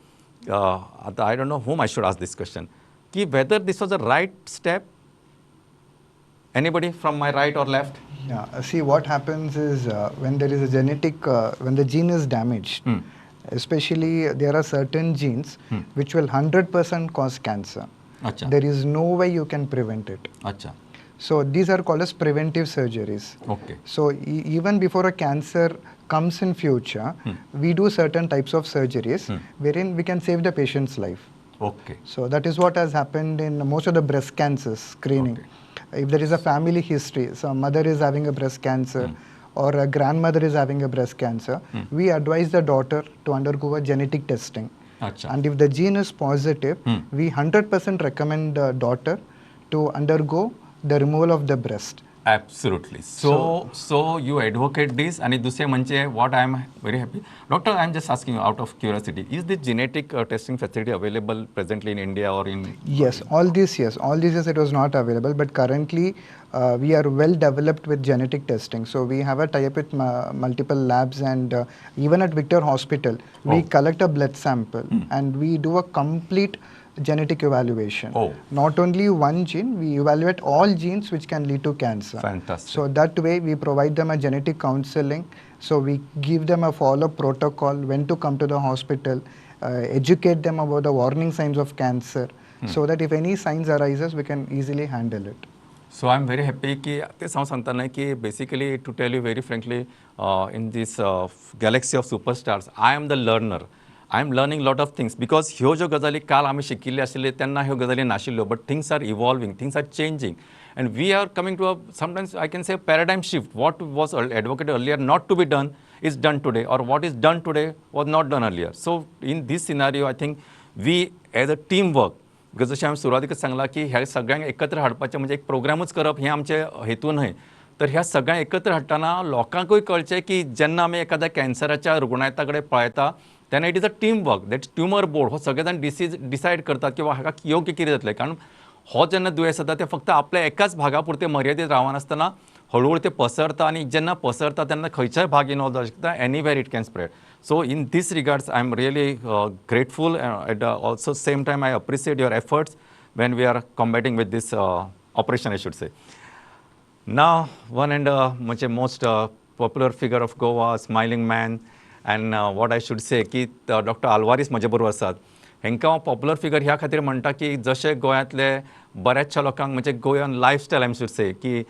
आतां I don't know whom I should ask this question की whether this was a right step. Anybody from my right or left? Yeah, see, what happens is when there is a genetic, when the gene is damaged, especially there are certain genes which will 100% cause cancer. अच्छा There is no way you can prevent it. अच्छा So these are called as preventive surgeries. Okay So even before a cancer comes in future, we do certain types of surgeries wherein we can save the patient's life. Okay So that is what has happened in most of the breast cancers screening. If there is a family history, so mother is having a breast cancer or a grandmother is having a breast cancer, we advise the daughter to undergo a genetic testing. अच्छा And if the gene is positive, we 100% recommend the daughter to undergo the removal of the breast. Absolutely. So you advocate this. आणि दुसरे म्हणजे what I am very happy, doctor, I am just asking out of curiosity, is this genetic testing facility available presently in India or in Yes, all these years, all these years it was not available, but currently we are well developed with genetic testing. So we have a tie-up with multiple labs, and even at Victor Hospital, we collect a blood sample and we do a complete genetic evaluation. Not only one gene, we evaluate all genes which can lead to cancer. Fantastic. So that way we provide them a genetic counseling. So we give them a follow-up protocol, when to come to the hospital, educate them about the warning signs of cancer, so that if any signs arises, we can easily handle it. So I am very happy की तेच हांव सांगता न्हय की basically, to tell you very frankly, in this galaxy of superstars, I am the learner. I am learning lot of things because ह्यो ज्यो गजाली काल आमी शिकिल्ल्यो आशिल्ल्यो तेन्ना ह्यो गजाली नाशिल्ल्यो, but things are evolving, things are changing and we are coming to a, sometimes I can say, paradigm shift. What was advocated earlier not to be done is done today, or what is done today was not done earlier. So in this scenario, I think we as a teamwork, because जशें हांवें सुरवातीकच सांगलां की ह्या सगळ्यांक एकत्र हाडपाचें म्हणजे एक प्रोग्रामूच करप हें आमचें हेतू न्हय. तर ह्या सगळ्या एकत्र हाडटना लोकांकूय कळचें की जेन्ना आमी एखाद्या कॅन्सराच्या रुग्णायता कडेन पळयता तेन्ना it is a team work. That tumour board हो सगळे जाण डिसायड करतात किंवा हाका योग्य कितें जातलें. कारण हो जेन्ना दुयेंस जाता तें फक्त आपल्या एकाच भागा पुरतें मर्यादीत रावनासतना हळूहळू ते पसरता आनी जेन्ना पसरता तेन्ना खंयच्याय भाग इनवॉल्व जावंक शकता, anywhere it can spread. So in this regards I am really grateful at also same time I appreciate your efforts when we are combating with this operation, I should say. Now, one and म्हणजे most popular figure of Goa, smiling man, and what I should say की doctor Alvares म्हजे बरोबर आसात. हेंकां हांव popular figure ह्या खातीर म्हणटा की जशे गोंयांतले बऱ्याचशा लोकांक म्हणजे Goan lifestyle I should say की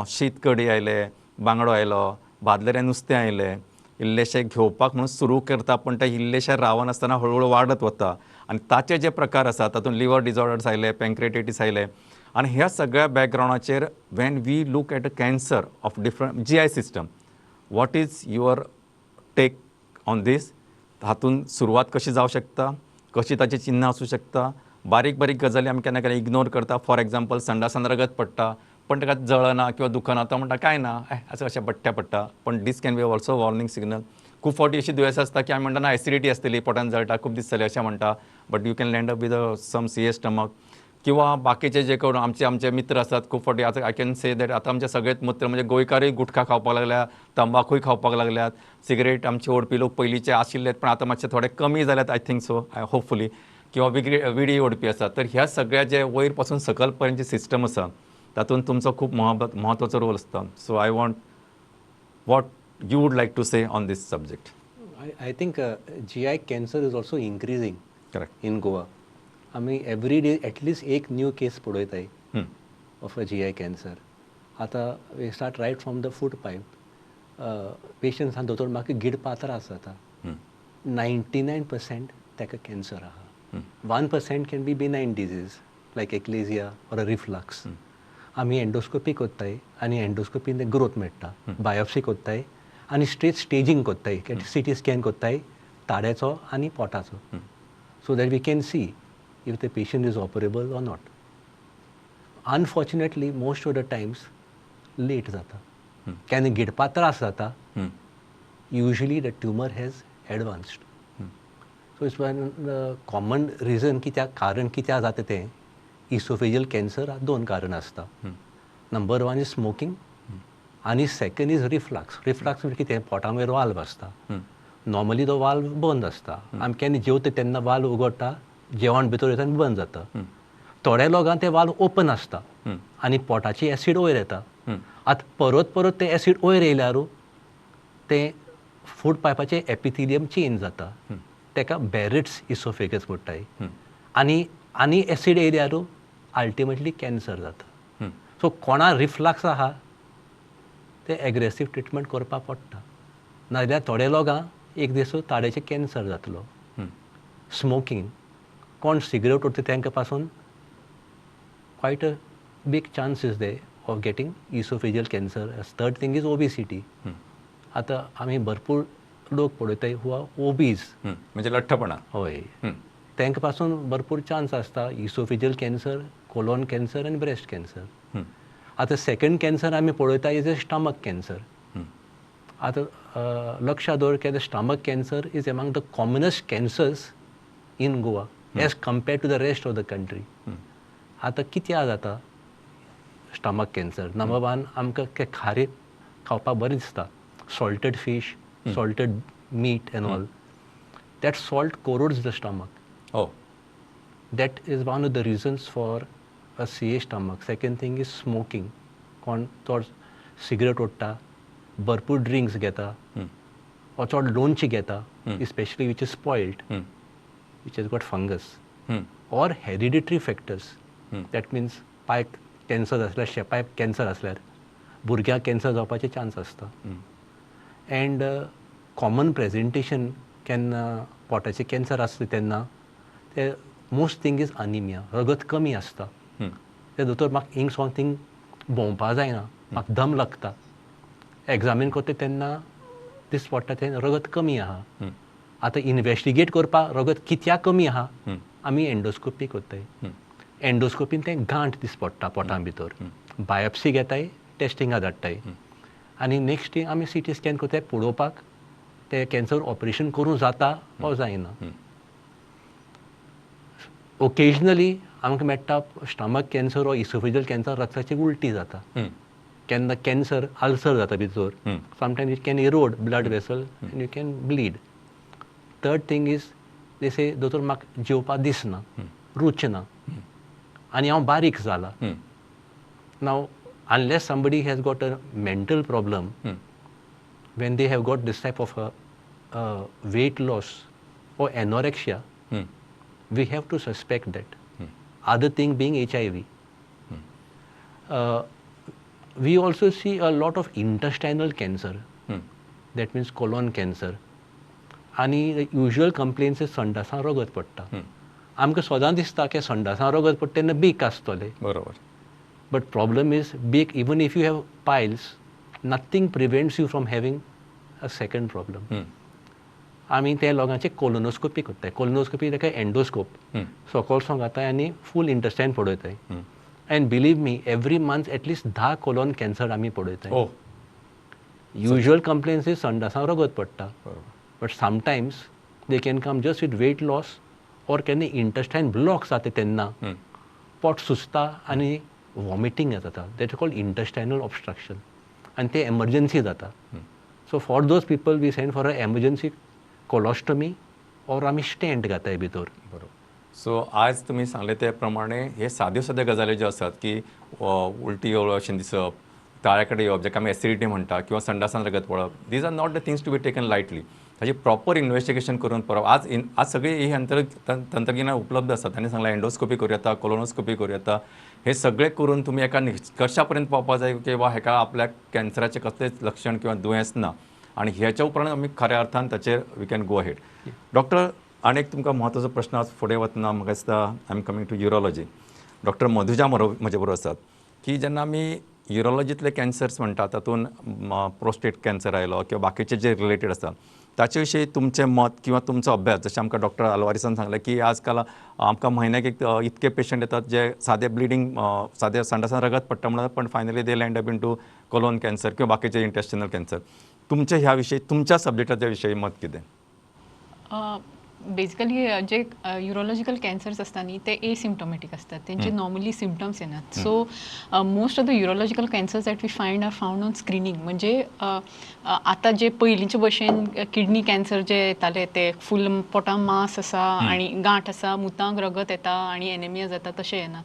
शीत कडी आयले, बांगडो आयलो, भाजलेलें नुस्तें आयलें, इल्लेशें घेवपाक म्हणून सुरू करता पूण तें इल्लेशें रावनासतना हळूहळू वाडत वता आनी ताचे जे प्रकार आसात तातूंत लिवर डिजॉर्डर्स आयले, पँक्रिएटायटीस आयले. आनी ह्या सगळ्या बॅकग्रावंडाचेर when we look at a cancer of different GI system, what is your take on this? हातूंत सुरवात कशी जावं शकता, कशी ताची चिन्हां आसूं शकता? बारीक बारीक गजाली आमी केन्ना केन्ना इग्नोर करता. फॉर एग्जाम्पल संडासान रगत पडटा पण ताका जळना किंवा दुखना, तो म्हणटा कांय ना, अशें अशें बट्ट्या पडटा, पण this can be also warning signal. खूब फावटी अशी दुयेंस आसता की आमी म्हणटा ना एसिडिटी आसतली, पोटान जळटा, खूब दीस जाले अशें म्हणटा, but you can land up with some CA stomach. किंवा बाकीचे जे करून आमचे आमचे मित्र आसात खूब फावटी आतां I can say that आतां आमचे सगळेच मित्र म्हणजे गोंयकारूय गुटखा खावपाक लागल्या, तंबाखूय खावपाक लागल्यात, सिगरेट आमचे ओडपी लोक पयलींचे आशिल्लेत पण आतां मातशे थोडे कमी जाल्यात, I think so, hopefully. किंवा विडी ओडपी आसात. तर ह्या सगळ्या जे वयर पासून सकल पर्यंतची सिस्टम आसा तातूंत तुमचो खूब म्हत्वाचो रोल आसता. So I want what you would like to say on this subject. I think GI cancer is also increasing. Correct. In Goa. आमी एवरी डे एटलिस्ट एक न्यू केस पळयताय ऑफ अ जीआय कॅन्सर. आतां we start right from the food pipe. Patient सांग दोतोर म्हाका गिळपा त्रास जाता, 99% ताका कॅन्सर आहा. 1% can be benign disease like achalasia or a reflux. आमी एंडोस्कोपी करताय आनी एंडोस्कोपीन ते ग्रोथ मेळटा, बायोप्सी करताय आनी स्ट्रेट स्टेजींग करताय, सीटी स्कॅन करताय ताड्याचो आनी पोटाचो, so that we can see if the patient is operable or not. Unfortunately, most of the times late jata. केन्ना गिळपा त्रास जाता, usually the tumor has advanced. So it's one common reason कित्याक कारण कित्याक जाता तें इसोफेजल कॅन्सर दोन कारण आसता. नंबर 1 is smoking आनी सेकंड is reflux. Reflux म्हणजे कितें, पोटा वयर वाल्व आसता, नॉर्मली तो वाल्व बंद आसता, आमी केन्ना जेवता तेन्ना वाल्व उगडटा, जेवण भितर वयता आनी बंद जाता. थोड्या लोकांक ते वाल्व ओपन आसता आनी पोटाची एसीड वयर येता. आतां परत परत ते एसीड वयर येयल्यार तें फूड पायपाचें एपिथिलियम चेंज जाता, ताका बॅरिट्स इसोफेगस म्हणटाय, आनी आनी एसीड येयल्यार अल्टिमेटली कॅन्सर जाता. सो कोणा रिफ्लक्स आहा ते एग्रेसीव ट्रिटमेंट करपाक पडटा, नाजाल्यार थोडे लोकांक एक दीस ताड्याचें कॅन्सर जातलो. स्मोकींग, कोण सिगरेट ओडटा तांकां पासून quite a big chance is there of getting oesophageal cancer. Third thing is obesity. आतां आमी भरपूर लोक पळयताय हू आर ओबीज, म्हणजे लठ्ठपणा. हय, तांकां पासून भरपूर चान्स आसता oesophageal cancer, colon cancer आनी ब्रेस्ट कॅन्सर. आतां सेकंड कॅन्सर आमी पळयता is a stomach cancer. आतां लक्षांत दवर की stomach cancer is among the commonest cancers in Goa as compared to the rest of the country. आतां कित्याक जाता स्टमक कॅन्सर? नंबर 1, आमकां खारें खावपाक बरें दिसता, salted fish, salted meat and all. That salt corrodes the stomach. That is one of the reasons for a CA stomach. Second thing is smoking. कोण चड सिगरेट ओडटा, भरपूर ड्रिंक्स घेता, or चड लोणचें घेता, especially which is spoiled, which has got fungus, or hereditary factors. That means पायक cancer आसल्यार, शेपायक कॅन्सर आसल्यार भुरग्यांक कॅन्सर जावपाचे चान्स आसता. एंड कॉमन प्रेजेंटेशन केन्ना पोटाचें कॅन्सर आसता तेन्ना ते मोस्ट थिंग is anaemia, रगत कमी आसता. ते दोतोर म्हाका हिंग सावन थिंग भोंवपा जायना, म्हाका दम लागता, एग्जामीन करता तेन्ना दिस पडटा तें रगत कमी आहा. आतां इनवेस्टिगेट करपाक रगत कित्याक कमी आहा, आमी एंडोस्कोपी करताय. एंडोस्कोपीन तें गांठ दिस पडटा पोटा भितर, बायोप्सी घेताय, टेस्टिंगा धाडटाय आनी नेक्स्ट थिंग आमी सी टी स्कॅन करताय पळोवपाक ते कॅन्सर ऑपरेशन करूं जाता ओ जायना. ओकेजनली आमकां मेळटा स्टमक कॅन्सर ओ इसोफेजल कॅन्सर रक्ताची उलटी जाता. केन्ना कॅन्सर अल्सर जाता भितर, sometimes it can erode blood vessel and you can bleed. Third thing is they say दोतोर म्हाका जेवपाक दिसना, रूच ना आनी हांव बारीक जाला. Now unless somebody has got a mental problem, when they have got this type of weight loss or anorexia, we have to suspect that. Other thing being HIV. We also see a lot of intestinal cancer, that means colon cancer. आनी usual complains संडासान रगत पडटा. आमकां सदां दिसता की संडासान रगत पडटा तेन्ना बीक आसतलें. बरोबर. But problem is बीक, even if you have piles, nothing prevents you from having a second problem. आमी त्या लोकांचे कोलोनोस्कोपी करताय. कोलोनोस्कोपी ताका एंडोस्कोप सकयल घाताय आनी फूल इंटेस्टायन पळयताय. And believe me, every month at least 10 colon cancer आमी पळयताय. युजल कंप्लेन्स is संडासान रगत पडटा, but sometimes they can come just with weight loss or केन्ना इंटेस्टायन ब्लॉक जाता तेन्ना पोट सुजता आनी वॉमिटींग जाता, that is called intestinal obstruction, आनी ते एमर्जन्सी जाता. So for those people we send for a emergency colostomy or आमी स्टेंट घाताय भितर. बरोबर. सो आज तुमी सांगले ते प्रमाणे हे साद्यो साद्यो गजाली ज्यो आसात की उलटी येवप अशें दिसप, ताळ्या कडेन येवप जाका आमी एसिडिटी म्हणटा, किंवा संडासान रगत पडप, these are not the things to be taken lightly. ताची प्रॉपर इन्वेस्टिगेशन करून परत आज आज सगळी ही तंत्रगिन्यान उपलब्ध आसा. तांणी सांगलां एंडोस्कोपी करूं येता, कोलोनोस्कोपी करूं येता, हे सगळें करून तुमी एका निश्कर्शा पर्यंत पावपाक जाय की वा हेका आपल्याक कॅन्सराचें कसलेंच लक्षण किंवा दुयेंस ना, आनी हेच्या उपरांत आमी खऱ्या अर्थान ताचेर we can go ahead. Doctor, आनी एक तुमकां म्हत्वाचो प्रश्न आज फुडें वतना म्हाका दिसता I am coming to urology. Doctor Madhuja म्हजे बरोबर आसात की जेन्ना आमी युरोलॉजींतले कॅन्सर्स म्हणटा तातूंत प्रोस्टेट कॅन्सर आयलो किंवा बाकीचे जे रिलेटेड आसा ताचे विशीं तुमचें मत किंवा तुमचो अभ्यास, जशें आमकां डॉक्टर आल्वारीसान सांगलें की आजकाल आमकां म्हयन्याक एक इतके पेशंट येतात जे सादे ब्लिडींग, सादे संडासान रगत पडटा म्हणून, पण finally they land up into colon cancer किंवा बाकीचे इंटेस्टिनल कॅन्सर. तुमचे ह्या विशीं, तुमच्या सब्जेक्टाच्या विशीं मत कितें? बेसिकली जे युरोलॉजिकल कॅन्सर्स आसता न्ही ते एसिम्टोमॅटीक आसतात, तेंचे नॉर्मली सिमटम्स येनात. So most of the urological cancers that we find are found on screening. म्हणजे आतां जे पयलींचे भशेन किडनी कॅन्सर जे येताले ते फूल पोटां मास आसा आनी गांठ आसा, मुतांक रगत येता आनी एनेमिया जाता, तशें येना.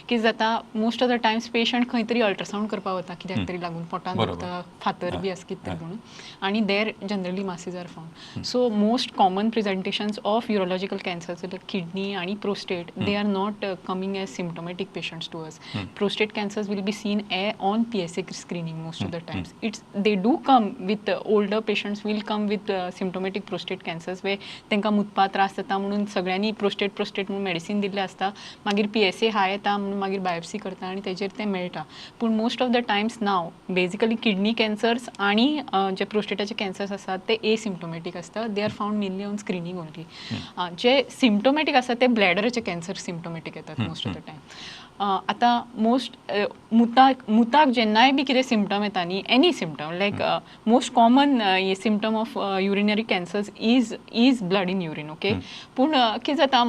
कितें जाता, most of the times patient खंय तरी अल्ट्रासावंड करपाक वता कित्याक तरी लागून, पोटान दुखता, फातर बी आसा कितें तरी म्हणून, आनी there generally masses are found. So most common presentations of urological cancers like kidney and prostate, they are not coming as symptomatic patients to us. Prostate cancers will be seen on PSA screening most of the times. They do come with older patients will come with symptomatic prostate cancers where tenka mutpa त्रास जाता म्हणून सगळ्यांनी prostate prostate म्हणून medicine दिल्लें आसता, मागीर PSA हाय येता म्हणून मागीर बायोप्सी करता आनी तेजेर तें मेळटा. पूण most of the times now basically kidney cancers आनी जे प्रोस्टेटाचे कॅन्सर्स आसात ते एसिम्टोमॅटीक आसता, they are found mainly on screening only. जे सिम्टोमॅटीक आसा ते ब्लॅडराचे कॅन्सर सिम्टोमॅटीक येतात मोस्ट ऑफ the time. आतां मोस्ट मुताक जेन्नाय बी कितें सिमटम येता न्ही, any symptom like most common symptom of urinary cancers is blood in urine, okay. पूण कितें जाता,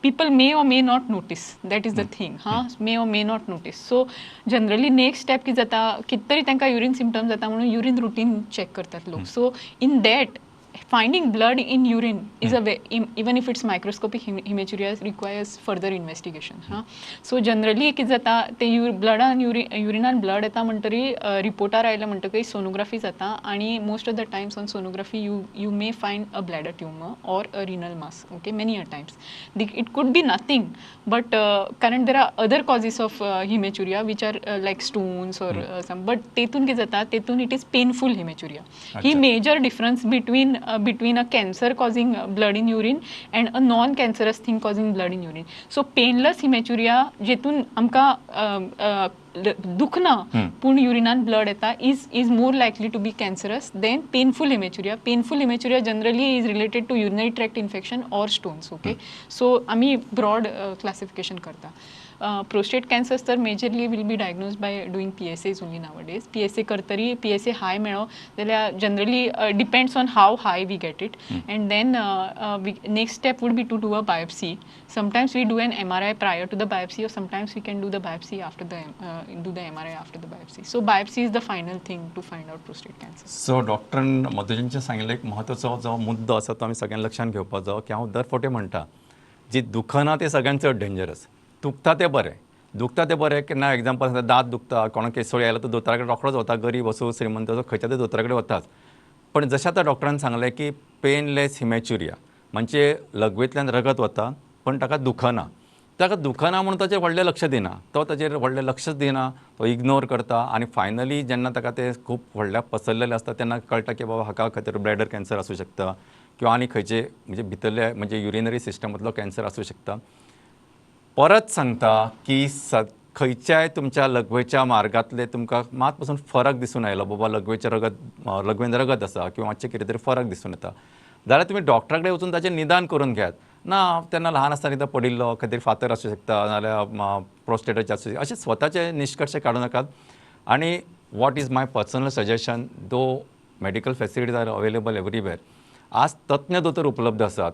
people may or may not notice, that is the thing, huh? May or may not notice. So generally next step कितें जाता, कितें तरी तांकां urine symptom जाता म्हणून युरीन रुटीन चॅक करतात लोक. So in that finding blood in urine is a way, even if it's microscopic hematuria requires further investigation. So generally कितें जाता ते ब्लडान युरिनान ब्लड येता म्हणटरी रिपोर्टार आयले म्हणटकीर सोनोग्राफी जाता आनी most of the times on sonography you may find a bladder tumour or a renal mass, okay. Many a times it could be nothing, but कारण there are other causes of haematuria which are like stones or some, but तेतून कितें जाता, तेतून it is painful haematuria. He major difference between a cancer causing blood in urine and a non-cancerous thing causing blood in urine. So painless hematuria जेतून आमकां दुखना पूण युरिनान blood येता is more likely to be cancerous than painful hematuria. Painful hematuria generally is related to urinary tract infection or stones, okay. So आमी broad classification करता. Prostate cancers तर majorly will be diagnosed by doing PSAs only nowadays. PSA करतरी PSA high मेळो जाल्यार generally depends on how high we get it, and then next step would be to do a biopsy. Sometimes we do an MRI prior to the biopsy, or sometimes we can do the biopsy after the do the MRI after the biopsy. So biopsy is the final thing to find out prostate cancer. So डॉक्टरान मधुजनचें सांगिल्लें एक म्हत्वाचो जो मुद्दो आसा तो आमी सगळ्यांक लक्षांत घेवपाक जायो की हांव दर फावटी म्हणटा जी दुखना तें सगळ्यांत चड डेंजरस. दुखता तें बरें, दुखता तें बरें केन्ना एग्जाम्पल आसा दांत दुखता, कोणाक केसोळी आयला तो दोतोरा कडेन रोखडोच वता, गरीब आसूं श्रीमंत आसूं खंयच्या तरी दोतोरा कडेन वताच. पण जशें आतां डॉक्टरान सांगलें की पेनलेस हिमॅच्युरिया म्हणजे लघवींतल्यान रगत वता पण ताका दुखना, ताका दुखना म्हणून ताचेर व्हडलें लक्ष दिना, तो ताचेर व्हडलें लक्षच दिना, तो इग्नोर करता आनी फायनली जेन्ना ताका तें खूब व्हडल्या पसरलेलें आसता तेन्ना कळटा की बाबा हाका खंय तरी ब्लॅडर कॅन्सर आसूं शकता किंवा आनी खंयचे म्हणजे भितरले म्हणजे युरिनरी सिस्टमांतलो कॅन्सर आसूं शकता. परत सांगता की खंयच्याय तुमच्या लघवेच्या मार्गांतले तुमकां मात पसून फरक दिसून आयलो बाबा लघवेचें रगत लघवेन रगत आसा किंवा मातशें कितें तरी फरक दिसून येता जाल्यार तुमी डॉक्टरा कडेन वचून ताचें निदान करून घेयात. ना तेन्ना ल्हान आसतना एकदां पडिल्लो खंय तरी फातर आसूं शकता नाजाल्यार प्रोस्टेटाचें आसूं शकता, अशें स्वताचे निश्कर्श काडूं नाकात. आनी what is my personal suggestion, though medical facilities are available everywhere, आज तज्ञ दोतोर उपलब्ध आसात.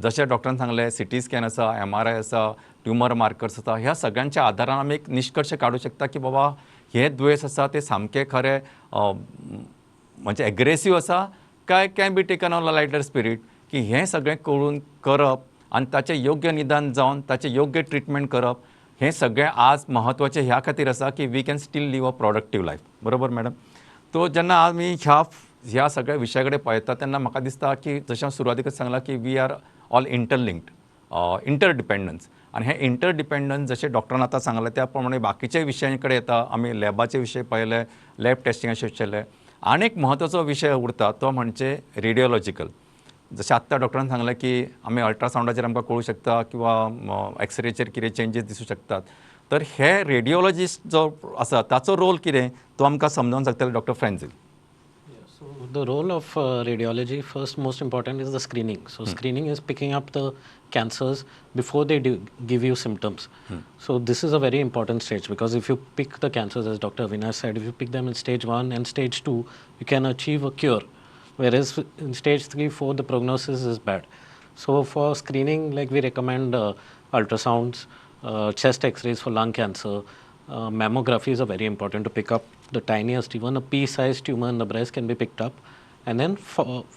जशें डॉक्टरान सांगलें CT scan आसा, MRI आसा, ट्युमर मार्कर्स आसा, ह्या सगळ्यांच्या आदारान आमी एक निश्कर्श काडूं शकता की बाबा हें दुयेंस आसा तें सामकें खरें म्हणजे एग्रेसीव आसा काय can be taken on a lighter spirit, की हें सगळें करून करप आनी ताचें योग्य निदान जावन ताचें योग्य ट्रिटमेंट करप हें सगळें आज म्हत्वाचें ह्या खातीर आसा की we can still live a productive life. बरोबर मॅडम? तो जेन्ना आमी ह्या सगळ्या विशया कडेन पळयता तेन्ना म्हाका दिसता की जशें हांव सुरवातीकच सांगलां की we are all interlinked, interdependence, आनी हें इंटरडिपेंडन्स जशें डॉक्टरान आतां सांगलें त्या प्रमाणे बाकीच्या विशयां कडेन येता. आमी लॅबाचे विशय पळयले, लॅब टेस्टिंगाचे विचारले, आनी एक म्हत्वाचो विशय उरता तो म्हणजे रेडियोलॉजिकल. जशें आत्तां डॉक्टरान सांगलें की आमी अल्ट्रासावंडाचेर आमकां कळूं शकता किंवा एक्सरेचेर कितें चेंजीस दिसूं शकतात, तर हे रेडियोलॉजिस्ट जो आसा ताचो रोल कितें तो आमकां समजावन सांगतले doctor Frenzel. So the role of radiology, first most important is the screening. So screening is picking up the cancers before they do give you symptoms. So this is a very important stage, because if you pick the cancers, as Dr. Avinash said, if you pick them in stage 1 and stage 2, you can achieve a cure. Whereas in stage 3, 4, the prognosis is bad. So for screening, like we recommend ultrasounds, chest x-rays for lung cancer, mammography is a very important to pick up the tiniest, even a pea-sized tumor in the breast can be picked up. And then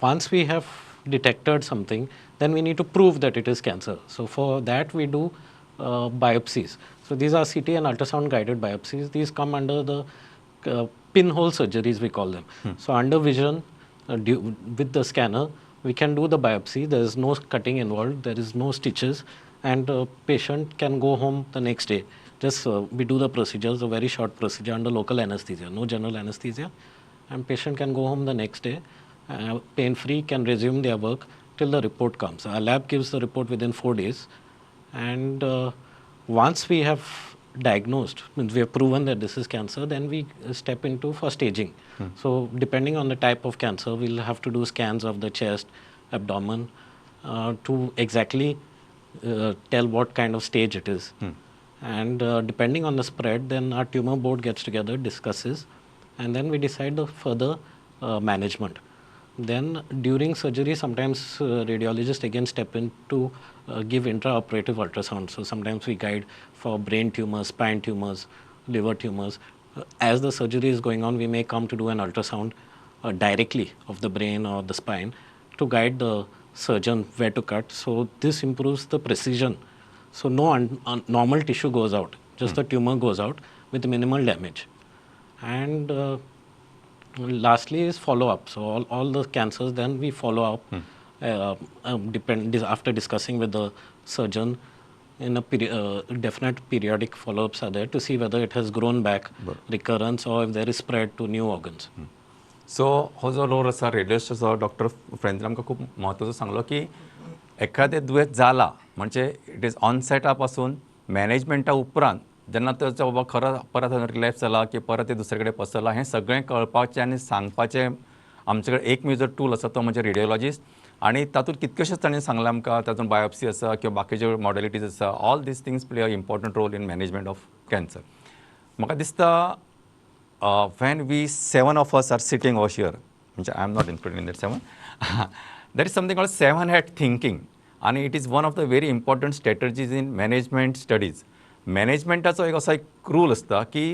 once we have detected something, then we need to prove that it is cancer. So for that we do biopsies. So these are CT and ultrasound guided biopsies. These come under the pinhole surgeries, we call them. So under vision, with the scanner, we can do the biopsy. There is no cutting involved, there is no stitches, and the patient can go home the next day. Just we do the procedure, it's a very short procedure under local anesthesia, no general anesthesia, and patient can go home the next day, pain-free, can resume their work till the report comes. Our lab gives the report within 4 days, and once we have diagnosed, means we have proven that this is cancer, then we step into for staging. So depending on the type of cancer, we'll have to do scans of the chest, abdomen, to exactly tell what kind of stage it is. And depending on the spread, then our tumor board gets together, discusses, and then we decide the further management. Then during surgery, sometimes radiologists again step in to give intraoperative ultrasound. So sometimes we guide for brain tumors, spine tumors, liver tumors. As the surgery is going on, we may come to do an ultrasound directly of the brain or the spine to guide the surgeon where to cut. So this improves the precision. So no normal tissue goes out, just the tumor goes out with minimal damage. And lastly is follow-up. So all the cancers then we follow up after discussing with the surgeon in a definite periodic follow-ups are there to see whether it has grown back, recurrence, or if there is spread to new organs. So, हो जो role आसा रेडियोलॉजिस्टाचो, doctor फ्रेंझील आमकां खूब म्हत्वाचो सांगलो की एखादें दुयेंस जाला म्हणजे it is ऑनसेटा पासून मॅनेजमेंटा उपरांत जेन्ना ताचो बाबा खरो परत रिलॅप्स जाला की परत ते दुसरे कडेन पसरला, हें सगळें कळपाचें आनी सांगपाचें आमचे कडेन एकमेव जो टूल आसा तो म्हणजे रेडियोलॉजिस्ट. आनी तातूंत कितकेशेच ताणें सांगलां आमकां, तातूंत बायोप्सी आसा किंवा बाकीच्यो मॉडेलिटीज आसा. All these things play a important role in management of cancer. म्हाका दिसता when we 7 of us are sitting over here, म्हणजे I am not included in that 7, there is something called 7 hat thinking आनी it is one of the very important strategies in management studies. मॅनेजमेंटाचो एक असो एक rule आसता की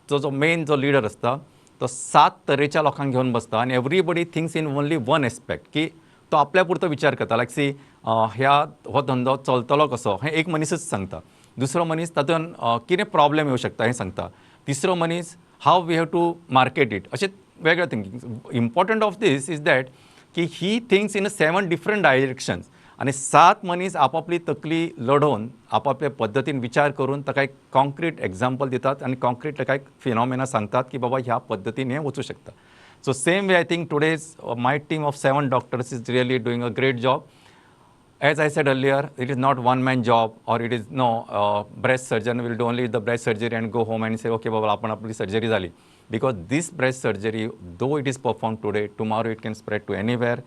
जो जो main जो लिडर आसता तो 7 तरेच्या लोकांक घेवन बसता आनी everybody thinks in only one aspect, की तो आपल्या पुरतो विचार करता. लायक सी ह्या हो धंदो चलतलो कसो हें एक मनीसच सांगता, दुसरो मनीस तातूंत कितें प्रॉब्लेम येवं शकता हें सांगता, तिसरो मनीस how we have to market it, अशें वेगळें thinking. Important of this is that की he thinks in 7 different directions आनी 7 मनीस आपापली तकली लडोवन आपापले पद्दतीन विचार करून ताका एक कॉन्क्रीट एग्जाम्पल दितात आनी कॉन्क्रीट ताका एक फिनॉमेना सांगतात की बाबा ह्या पद्दतीन हें वचूं शकता. So same way I think today's my team of 7 doctors is really doing a great job. As I said earlier, it is not one man job, or it is no breast surgeon will do only the breast surgery and go home and say okay बाबा आपण आपली surgery झाली. Because this breast surgery, though it is performed today, tomorrow it can spread to anywhere.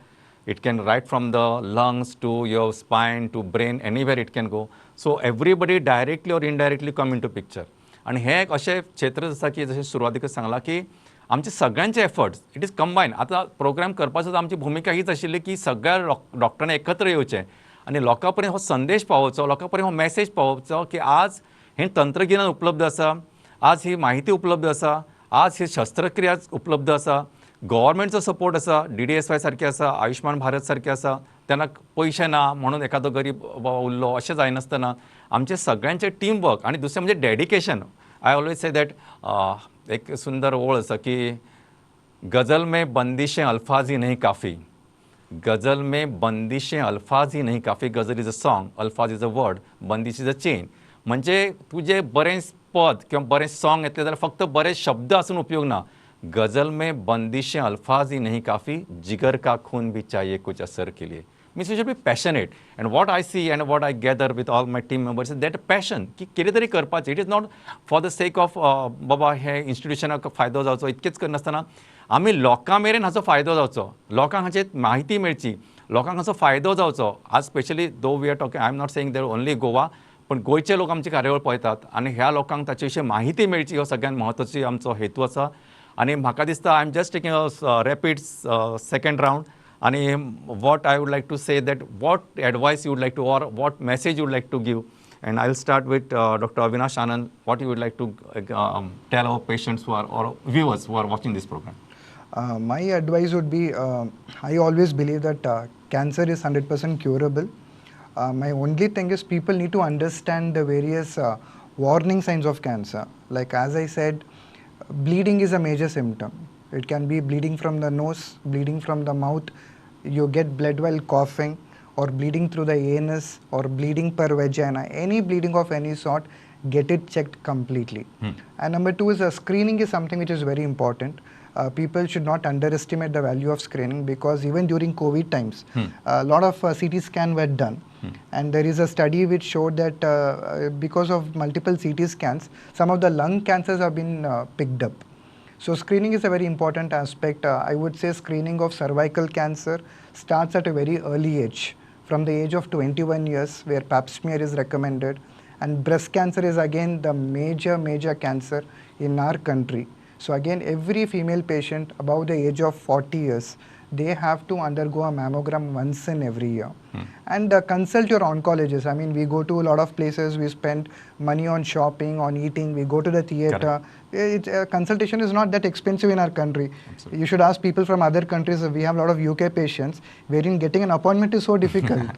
It can right from the lungs to your spine to brain, anywhere it can go. So everybody directly or indirectly come into picture. आनी हें एक अशें क्षेत्र आसा की जशें सुरवातीकच सांगलां की आमचे सगळ्यांचे एफर्ट्स it is combine. आतां प्रोग्राम करपाचो आमची भुमिका हीच आशिल्ली की सगळ्या डॉक्टरांनी एकत्र येवचें आनी लोकां पर्यंत हो संदेश पावोवचो, लोकां पर्यंत हो मॅसेज पावोवचो की आज हें तंत्रगिन्यान उपलब्ध आसा, आज ही म्हायती उपलब्ध आसा, आज ही शस्त्रक्रिया उपलब्ध आसा, गव्हर्मेंटचो सपोर्ट आसा, DDSY सारकें आसा, आयुष्मान भारत सारकें आसा. तेन्ना पयशे ना म्हणून एखादो गरीब बाबा उरलो अशें जायनासतना आमचें सगळ्यांचें टीम वर्क आनी दुसरें म्हणजे dedication. I always say that एक सुंदर ओळ आसा की गजल में बंदिशें अल्फाज ही नहीं काफ़ी, गजल में बंदिशें अल्फाज ही नहीं काफ़ी. गजल is a song, अल्फाज is a word, बंदिश is a chain. म्हणजे तुजें बरें पद किंवा बरें सॉंग येतलें जाल्यार फक्त बरे शब्द आसून उपयोग ना. गजल में बंदिशें अल्फाज ही नहीं काफ़ी, जिगर का खून भी चाहिए कुछ असर के लिए. Means you should be passionate. And what I see and what I gather with all my team members is that passion की कितें तरी करपाचें. It is not for the sake of बाबा हे इन्स्टिट्युशनाक फायदो जावचो इतकेंच करनासतना आमी लोकां मेरेन हाचो फायदो जावचो, लोकांक हाची म्हायती मेळची, लोकांक हाचो फायदो जावचो. आज specially though we are talking, I am not saying there only Goa, पण गोंयचे लोक आमची कार्यावळ पळयतात आनी ह्या लोकांक ताचे विशीं म्हायती मेळची हो सगळ्यांत म्हत्वाची आमचो हेतू आसा. आनी म्हाका दिसता I am just taking a rapid second round. आनी what I would like to say that what advice you would like to or what message you would like to give, and I will start with doctor Avinash Anand. What you would like to tell our patients who are or viewers who are watching this program? My advice would be, I always believe that cancer is 100% curable. My only thing is people need to understand the various warning signs of cancer. Like as I said, bleeding is a major symptom. It can be bleeding from the nose, bleeding from the mouth, you get blood while coughing, or bleeding through the anus, or bleeding per vagina. Any bleeding of any sort, get it checked completely. And number 2 is screening is something which is very important. People should not underestimate the value of screening, because even during COVID times, a lot of CT scan were done. And there is a study which showed that because of multiple CT scans, some of the lung cancers have been picked up. So screening is a very important aspect. I would say screening of cervical cancer starts at a very early age, from the age of 21 years, where pap smear is recommended. And breast cancer is again the major, major cancer in our country. So again, every female patient above the age of 40 years, they have to undergo a mammogram once in every year. And consult your oncologist. I mean, we go to a lot of places, we spend money on shopping, on eating, we go to the theater. Consultation is not that expensive in our country. Absolutely. You should ask people from other countries. We have a lot of UK patients wherein getting an appointment is so difficult.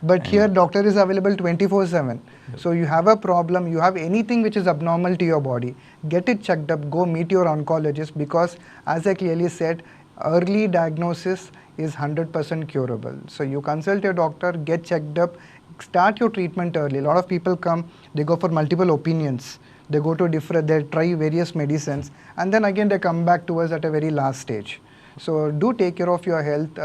But here, doctor is available 24/7. So you have a problem, you have anything which is abnormal to your body, get it checked up, go meet your oncologist, because as I clearly said, early diagnosis is 100% curable. So you consult your doctor, get checked up, start your treatment early. A lot of people come, they go for multiple opinions. They go to different, they try various medicines, and then again they come back to us at a very last stage. So do take care of your health,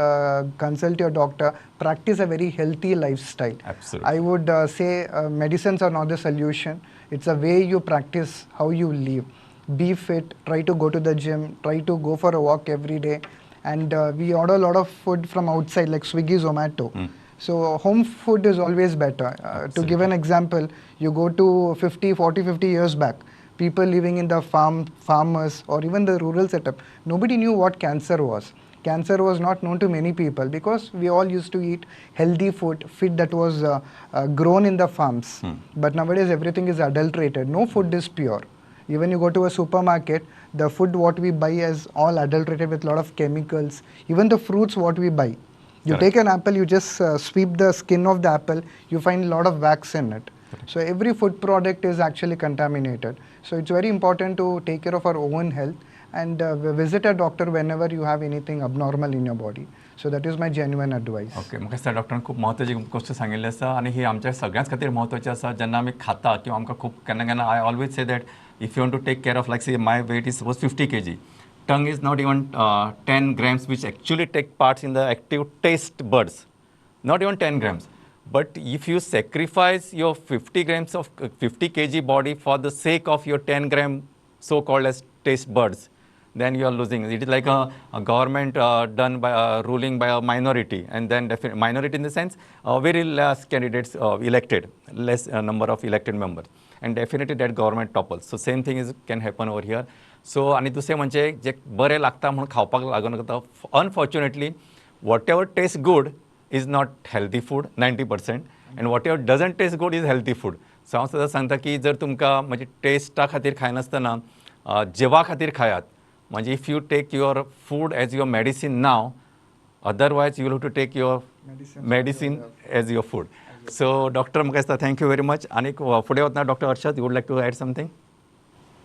consult your doctor, practice a very healthy lifestyle. Absolutely. I would say medicines are not the solution. It's a way you practice how you live. Be fit, try to go to the gym, try to go for a walk every day, And we order a lot of food from outside, like Swiggy, Zomato. So home food is always better. To give an example, you go to 50, 40, 50 years back, people living in the farmers or even the rural setup, nobody knew what cancer was. Cancer was not known to many people because we all used to eat healthy food, food that was grown in the farms. But nowadays everything is adulterated. No food is pure. Even you go to a supermarket, the food what we buy is all adulterated with a lot of chemicals. Even the fruits what we buy. You take an apple, you just sweep the skin of the apple, you find a lot of wax in it. So every food product is actually contaminated. So it's very important to take care of our own health and visit a doctor whenever you have anything abnormal in your body. So that is my genuine advice. Okay, म्हाका दिसता डॉक्टरान खूब म्हत्वाची गोश्ट सांगिल्ली आसा आनी ही आमच्या सगळ्यांच खातीर म्हत्वाची आसा. जेन्ना आमी खाता किंवा आमकां खूब केन्ना केन्ना I always say that if you want to take care of, like say my weight is suppose 50 kg, tongue is not even 10 grams, which actually take parts in the active taste buds, not even 10 grams. But if you sacrifice your 50 grams of 50 kg body for the sake of your 10 gram so-called as taste buds, then you are losing. It is like a government done by ruling by a minority, and then minority in the sense very less candidates elected, less number of elected members, and definitely that government topples. So same thing is can happen over here. So आनी दुसरें म्हणजे जे बरें लागता म्हणून खावपाक लागून वता. Unfortunately, whatever tastes good is not healthy food 90%, and whatever doesn't taste good is healthy food. So हांव सदां सांगता की जर तुमकां म्हणजे टेस्टा खातीर खायनासतना जेवा खातीर खायात. म्हणजे if you take your food as your medicine now, otherwise you have to take your medicine as your food. So doctor म्हाका दिसता thank you very much. आनी फुडें वतना doctor Arshad, you would like to add something?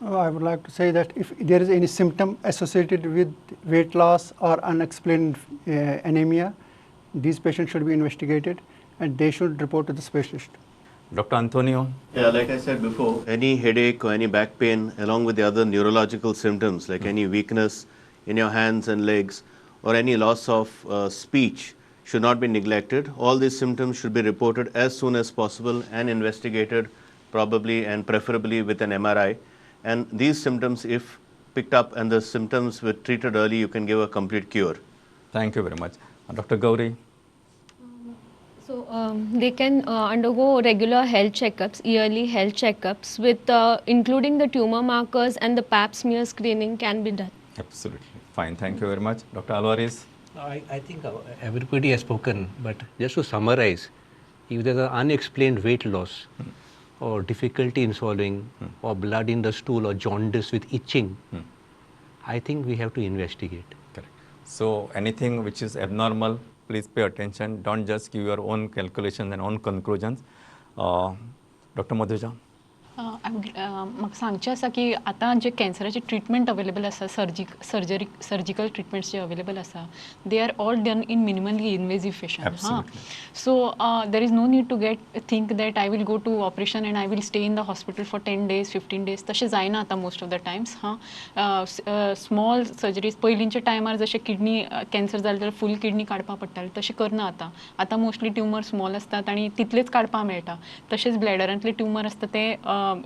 I would like to say that if there is any symptom associated with weight loss or unexplained anemia, these patients should be investigated and they should report to the specialist. Dr. Antonio? Yeah, like I said before, any headache or any back pain along with the other neurological symptoms like any weakness in your hands and legs or any loss of speech should not be neglected. All these symptoms should be reported as soon as possible and investigated probably and preferably with an MRI. And these symptoms, if picked up and the symptoms were treated early, you can give a complete cure. Thank you very much. Dr. Gauri? So they can undergo regular health checkups, yearly health checkups with including the tumor markers and the pap smear screening can be done. Absolutely. Fine. Thank you very much. Dr. Alvares? I think everybody has spoken, but just to summarize, if there is an unexplained weight loss or difficulty in swallowing or blood in the stool or jaundice with itching, I think we have to investigate. Correct. So anything which is abnormal, please pay attention. Don't just give your own calculations and own conclusions. Dr. Madhuja? म्हाका सांगचें आसा की आतां जे कॅन्सराचे treatment available आसा, surgical treatments जे available आसा, they are all done in minimally invasive fashion. हां, so there is no need to think that I will go to operation and I will stay in the hospital for 10 days 15 days. तशें जायना आतां most of the times. हां, small surgeries पयलींच्या टायमार जशें kidney cancer जालें जाल्यार फूल kidney काडपाक पडटालें, तशें करना आतां. आतां मोस्टली ट्युमर स्मॉल आसतात आनी तितलेच काडपाक मेळटा. तशेंच ब्लॅडरांतले ट्युमर आसता ते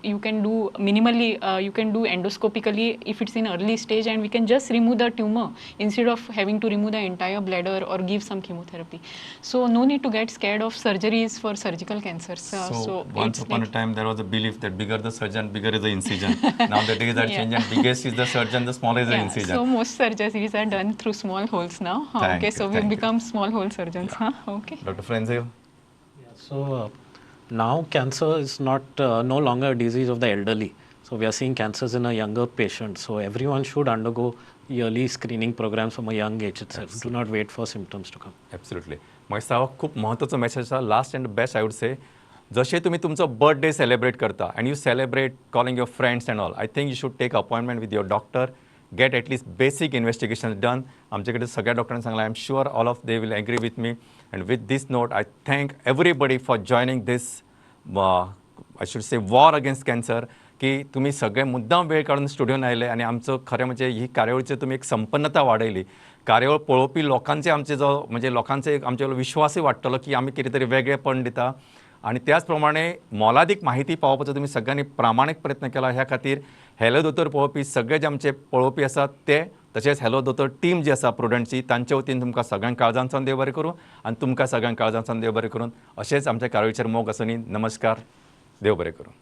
you can do minimally, you can do endoscopically if it's in early stage, and we can just remove the tumor instead of having to remove the entire bladder or give some chemotherapy. So no need to get scared of surgeries for surgical cancers. So once upon a time there was a belief that bigger the surgeon, bigger is the incision. Now the days are changing, biggest is the surgeon, the smaller is the incision. So most surgeries are done through small holes now. Okay, so we become small hole surgeons. Yeah. Huh? Okay. Dr. Frenzio? Yeah, so now cancer is not no longer a disease of the elderly. So we are seeing cancers in a younger patient. So everyone should undergo yearly screening programs from a young age itself. Absolutely. Do not wait for symptoms to come. Absolutely. म्हाका दिसता खूब महत्वाचो message आसा. Last and best I would say, जशें तुमी तुमचो birthday celebrate करता and you celebrate calling your friends and all, I think you should take appointment with your doctor, get at least basic investigation done. आमचे कडेन सगळ्या डॉक्टरांनी सांगलां, I am sure all of they will agree with me. And with this note, I thank everybody for joining this, I should say, war against cancer. की तुम्ही सगळे मुद्दाम वेळ काडून स्टुडियोन आयले आनी आमचो खरें म्हणजे ही कार्यावळीची तुमी एक संपन्नता वाडयली. कार्यावळ पळोवपी लोकांचे आमचे जो म्हणजे लोकांचे आमचे विश्वासूय वाडटलो की आमी कितें तरी वेगळेपण दिता आनी त्याच प्रमाणे मोलादीक माहिती पावोवपाचो तुमी सगळ्यांनी प्रामाणीक प्रयत्न केला. ह्या खातीर हॅलो दोतोर पळोवपी सगळे जे आमचे पळोवपी आसात ते तशेंच हॅलो दोतोर टीम जी आसा प्रुडंटची तांचे वतीन तुमकां सगळ्यांक काळजांतल्यान देव बरें करूं आनी तुमकां सगळ्यांक काळजांतल्यान देव बरें करून अशेंच आमच्या कार्यावळीचेर मोग आसूनी. नमस्कार, देव बरें करूं.